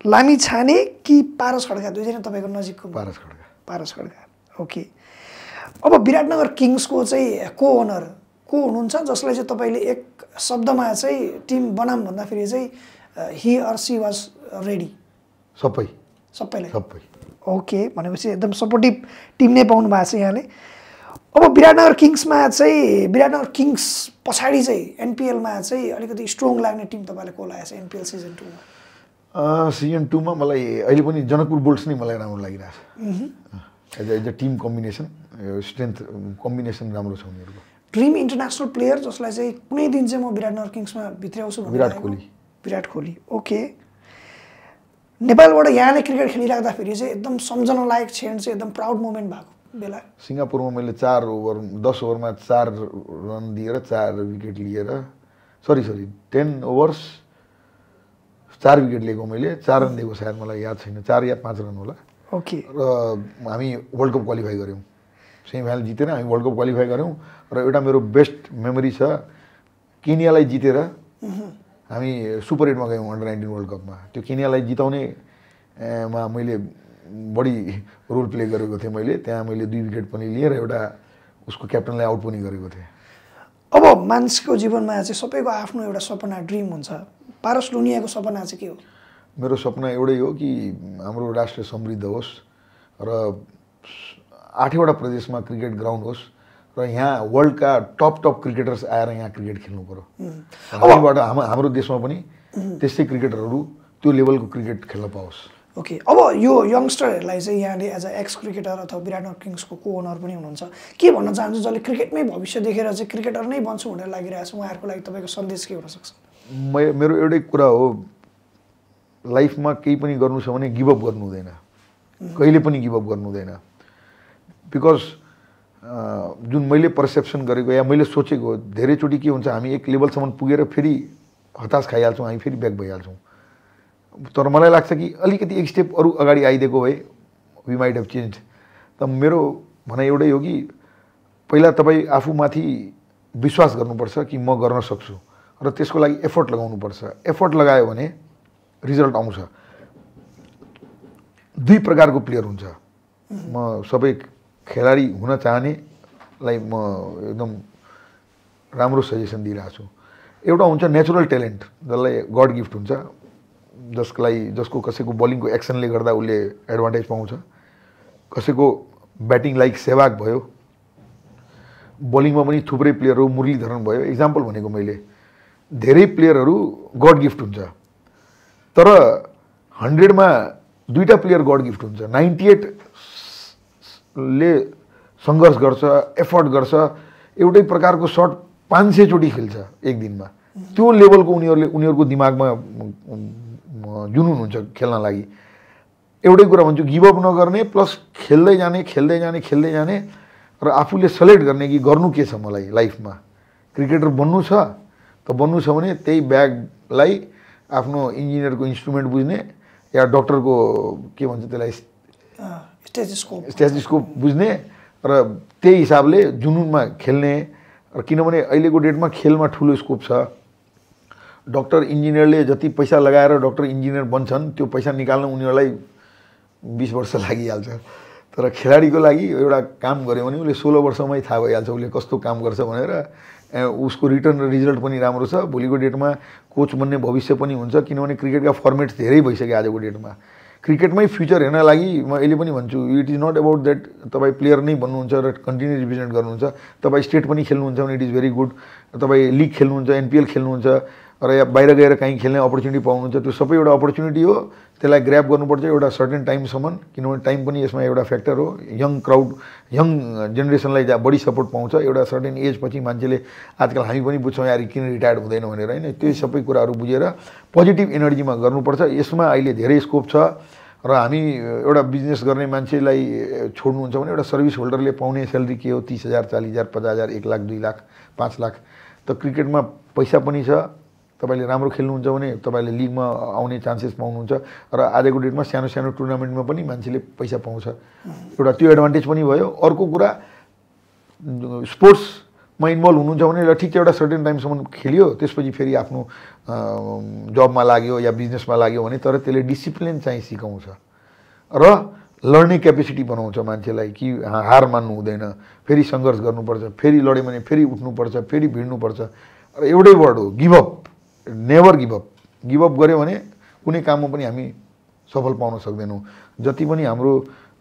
लामिछाने कि पारस खड्का, दुईजना तपाईँको नजिकको? पारस खड्का। ओके, अब विराटनगर किङ्सको चाहिँ को ओनर को हुनुहुन्छ जसलाई चाहिँ तपाईँले एक शब्दमा चाहिँ टिम बनाम भन्दाखेरि चाहिँ ही अर सी वाज रेडी? सबैलाई। ओके, भनेपछि एकदम सपोर्टिभ टिम नै पाउनु भएको छ यहाँले। अब विराटनगर किङ्स पछाडि चाहिँ एनपिएलमा चाहिँ अलिकति स्ट्रङ लाग्ने टिम तपाईँलाई को लागेको छ एनपिएल सिजन 2मा? सिजन 2मा मलाई अहिले पनि जनकपुर बुल्स नै मलाई राम्रो लागिरहेछ। As a team combination, strength combination राम्रो छ उनीहरूको। ड्रिम इन्टरनेसनल प्लेयर जसलाई चाहिँ कुनै दिन चाहिँ म विराटनगर किङ्समा भित्र्याउँछु? विराट कोहली। ओके, नेपालबाट यहाँले क्रिकेट खेलिराख्दाखेरि चाहिँ एकदम सम्झन लायक क्षण चाहिँ एकदम प्राउड मोमेन्ट भएको बेला? सिङ्गापुरमा मैले 10 ओभरमा 4 रन दिएर 4 विकेट लिएर, 10 ओभर्स 4 विकेट लिएको मैले, 4 रन दिएको सायद, मलाई याद छैन, 4 या 5 रन होला। ओके, र हामी वर्ल्ड कप क्वालिफाई गऱ्यौँ, सेमिफाइनल जितेर हामी वर्ल्ड कप क्वालिफाई गऱ्यौँ। र एउटा मेरो बेस्ट मेमोरी छ, केनियालाई जितेर हामी सुपर 8मा गयौँ अन्डर 19 वर्ल्ड कपमा। त्यो केनियालाई जिताउने मैले बढी रोल प्ले गरेको थिएँ। त्यहाँ मैले 2 विकेट पनि लिएर एउटा उसको क्याप्टनलाई आउट पनि गरेको थिएँ। अब मान्छेको जीवनमा चाहिँ सबैको आफ्नो एउटा सपना ड्रिम हुन्छ। पारस लुनियाको सपना चाहिँ के हो? मेरो सपना एउटै हो कि हाम्रो राष्ट्र समृद्ध होस् र 8वटा प्रदेशमा क्रिकेट ग्राउन्ड होस् र यहाँ वर्ल्डका टप क्रिकेटर्स आएर यहाँ क्रिकेट खेल्नु पर्यो। अबबाट हाम्रो देशमा पनि त्यस्तै क्रिकेटरहरू त्यो लेभलको क्रिकेट खेल्न पाओस्। ओके, अब यो यङ्स्टरहरूलाई चाहिँ यहाँले एज अ एक्स क्रिकेटर अथवा विराटनगर किङ्सको को ओनर पनि हुनुहुन्छ, के भन्न चाहन्छु जसले क्रिकेटमै भविष्य देखेर चाहिँ क्रिकेटर नै बन्छु भनेर लागिरहेको छ, उहाँहरूको लागि तपाईँको सन्देश के हुनसक्छ? मेरो एउटै कुरा हो, लाइफमा केही पनि गर्नु छ भने गिभअप गर्नु हुँदैन, कहिले पनि गिभअप गर्नु हुँदैन। बिकज जुन मैले पर्सेप्सन गरेको या मैले सोचेको धेरैचोटि के हुन्छ, हामी एक लेभलसम्म पुगेर फेरि हताश खाइहाल्छौँ, हामी फेरि ब्याक भइहाल्छौँ। तर मलाई लाग्छ कि अलिकति एक स्टेप अरू अगाडि आइदिएको भए वी माइट हेभ चेन्ज। त मेरो भनाइ एउटै हो कि पहिला तपाईँ आफूमाथि विश्वास गर्नुपर्छ कि म गर्न सक्छु र त्यसको लागि एफर्ट लगाउनुपर्छ। एफर्ट लगायो भने रिजल्ट आउँछ। दुई प्रकारको प्लेयर हुन्छ। म सबै खेलाडी हुन चाहनेलाई म एकदम राम्रो सजेसन दिइरहेको छु। एउटा हुन्छ नेचुरल ट्यालेन्ट, जसलाई गड गिफ्ट हुन्छ, जसको कसैको बलिङको एक्सनले गर्दा उसले एडभान्टेज पाउँछ, कसैको ब्याटिङ लाइक सेवाग भयो, बलिङमा पनि थुप्रै प्लेयरहरू मुरलीधरन भयो, इक्जाम्पल भनेको मैले। धेरै प्लेयरहरू गड गिफ्ट हुन्छ, तर 100मा 2टा प्लेयर गड गिफ्ट हुन्छ। 98 ले सङ्घर्ष गर्छ, एफर्ट गर्छ, एउटै प्रकारको सट 500 चोटि खेल्छ एक दिनमा। त्यो लेभलको उनीहरूको दिमागमा जुनुन हुन्छ खेल्न लागि। एउटै कुरा भन्छु, गिभअप नगर्ने प्लस खेल्दै जाने र आफूले सेलेक्ट गर्ने कि गर्नु के छ मलाई लाइफमा। क्रिकेटर बन्नु छ त बन्नु छ भने त्यही ब्यागलाई आफ्नो इन्जिनियरको इन्स्ट्रुमेन्ट बुझ्ने या डक्टरको के भन्छ त्यसलाई स्टेथोस्कोप बुझ्ने र त्यही हिसाबले जुनुनमा खेल्ने। र किनभने अहिलेको डेटमा खेलमा ठुलो स्कोप छ। डक्टर इन्जिनियरले जति पैसा लगाएर डक्टर इन्जिनियर बन्छन् त्यो पैसा निकाल्न उनीहरूलाई 20 वर्ष लागिहाल्छ। तर खेलाडीको लागि एउटा काम गर्यो भने उसले 16 वर्षमै थाहा भइहाल्छ उसले कस्तो काम गर्छ भनेर। उसको रिटर्न र रिजल्ट पनि राम्रो छ। भोलिको डेटमा कोच बन्ने भविष्य पनि हुन्छ, किनभने क्रिकेटका फर्मेट्स धेरै भइसक्यो आजको डेटमा। क्रिकेटमै फ्युचर हेर्न लागि म अहिले पनि भन्छु, it is not about that तपाईँ प्लेयर नै बन्नुहुन्छ र कन्टिन्यू रिप्रेजेन्ट गर्नुहुन्छ। तपाईँ स्टेट पनि खेल्नुहुन्छ भने इट इज भेरी गुड। तपाईँ लिग खेल्नुहुन्छ, NPL खेल्नुहुन्छ र या बाहिर गएर कहीँ खेल्ने अपर्च्युनिटी पाउनुहुन्छ, त्यो सबै एउटा अपर्च्युनिटी हो। त्यसलाई ग्र्याब गर्नुपर्छ एउटा सर्टेन टाइमसम्म, किनभने टाइम पनि यसमा एउटा फ्याक्टर हो। यङ क्राउड, यङ जेनेरेसनलाई बढी सपोर्ट पाउँछ। एउटा सर्टेन एज पछि मान्छेले, आजकल हामी पनि बुझ्छौँ यार किन रिटायर्ड हुँदैन भनेर, होइन? त्यो सबै कुराहरू बुझेर पोजिटिभ एनर्जीमा गर्नुपर्छ। यसमा अहिले धेरै स्कोप छ र हामी एउटा बिजनेस गर्ने मान्छेलाई छोड्नुहुन्छ भने एउटा सर्भिस होल्डरले पाउने स्यालेरी के हो? 30,000, 40,000, 50,000, 1 लाख, 2 लाख, 5 लाख। त क्रिकेटमा पैसा पनि छ। तपाईँले राम्रो खेल्नुहुन्छ भने तपाईँले लिगमा आउने चान्सेस पाउनुहुन्छ र आजको डेटमा सानो टुर्नामेन्टमा पनि मान्छेले पैसा पाउँछ। एउटा त्यो एडभान्टेज पनि भयो। अर्को कुरा, स्पोर्ट्समा इन्भल्भ हुनुहुन्छ भने ल ठिक छ, एउटा सर्टेन टाइमसम्म खेल्यो, त्यसपछि फेरि आफ्नो जबमा लाग्यो या बिजनेसमा लाग्यो भने, तर त्यसले डिसिप्लिन चाहिँ सिकाउँछ र लड्ने क्यापेसिटी बनाउँछ मान्छेलाई कि हार मान्नु हुँदैन, फेरि सङ्घर्ष गर्नुपर्छ, फेरि लड्यो भने फेरि उठ्नुपर्छ, फेरि भिड्नुपर्छ। र एउटै वर्ड हो, गिभअप। Never give up. गिभअप गऱ्यो भने कुनै काममा पनि हामी सफल पाउन सक्दैनौँ। जति पनि हाम्रो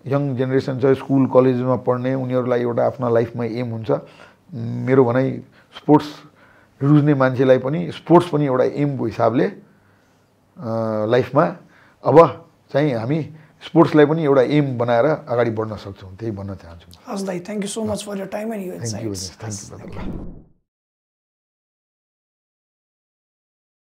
यङ जेनेरेसन छ स्कुल कलेजमा पढ्ने, उनीहरूलाई एउटा आफ्ना लाइफमा एम हुन्छ। मेरो भनाइ स्पोर्ट्स रुच्ने मान्छेलाई पनि स्पोर्ट्स पनि एउटा एमको हिसाबले लाइफमा अब चाहिँ हामी स्पोर्ट्सलाई पनि एउटा एम बनाएर अगाडि बढ्न सक्छौँ। त्यही भन्न चाहन्छु। हस् दाइ, thank you so much for your time and your insights. Thank you.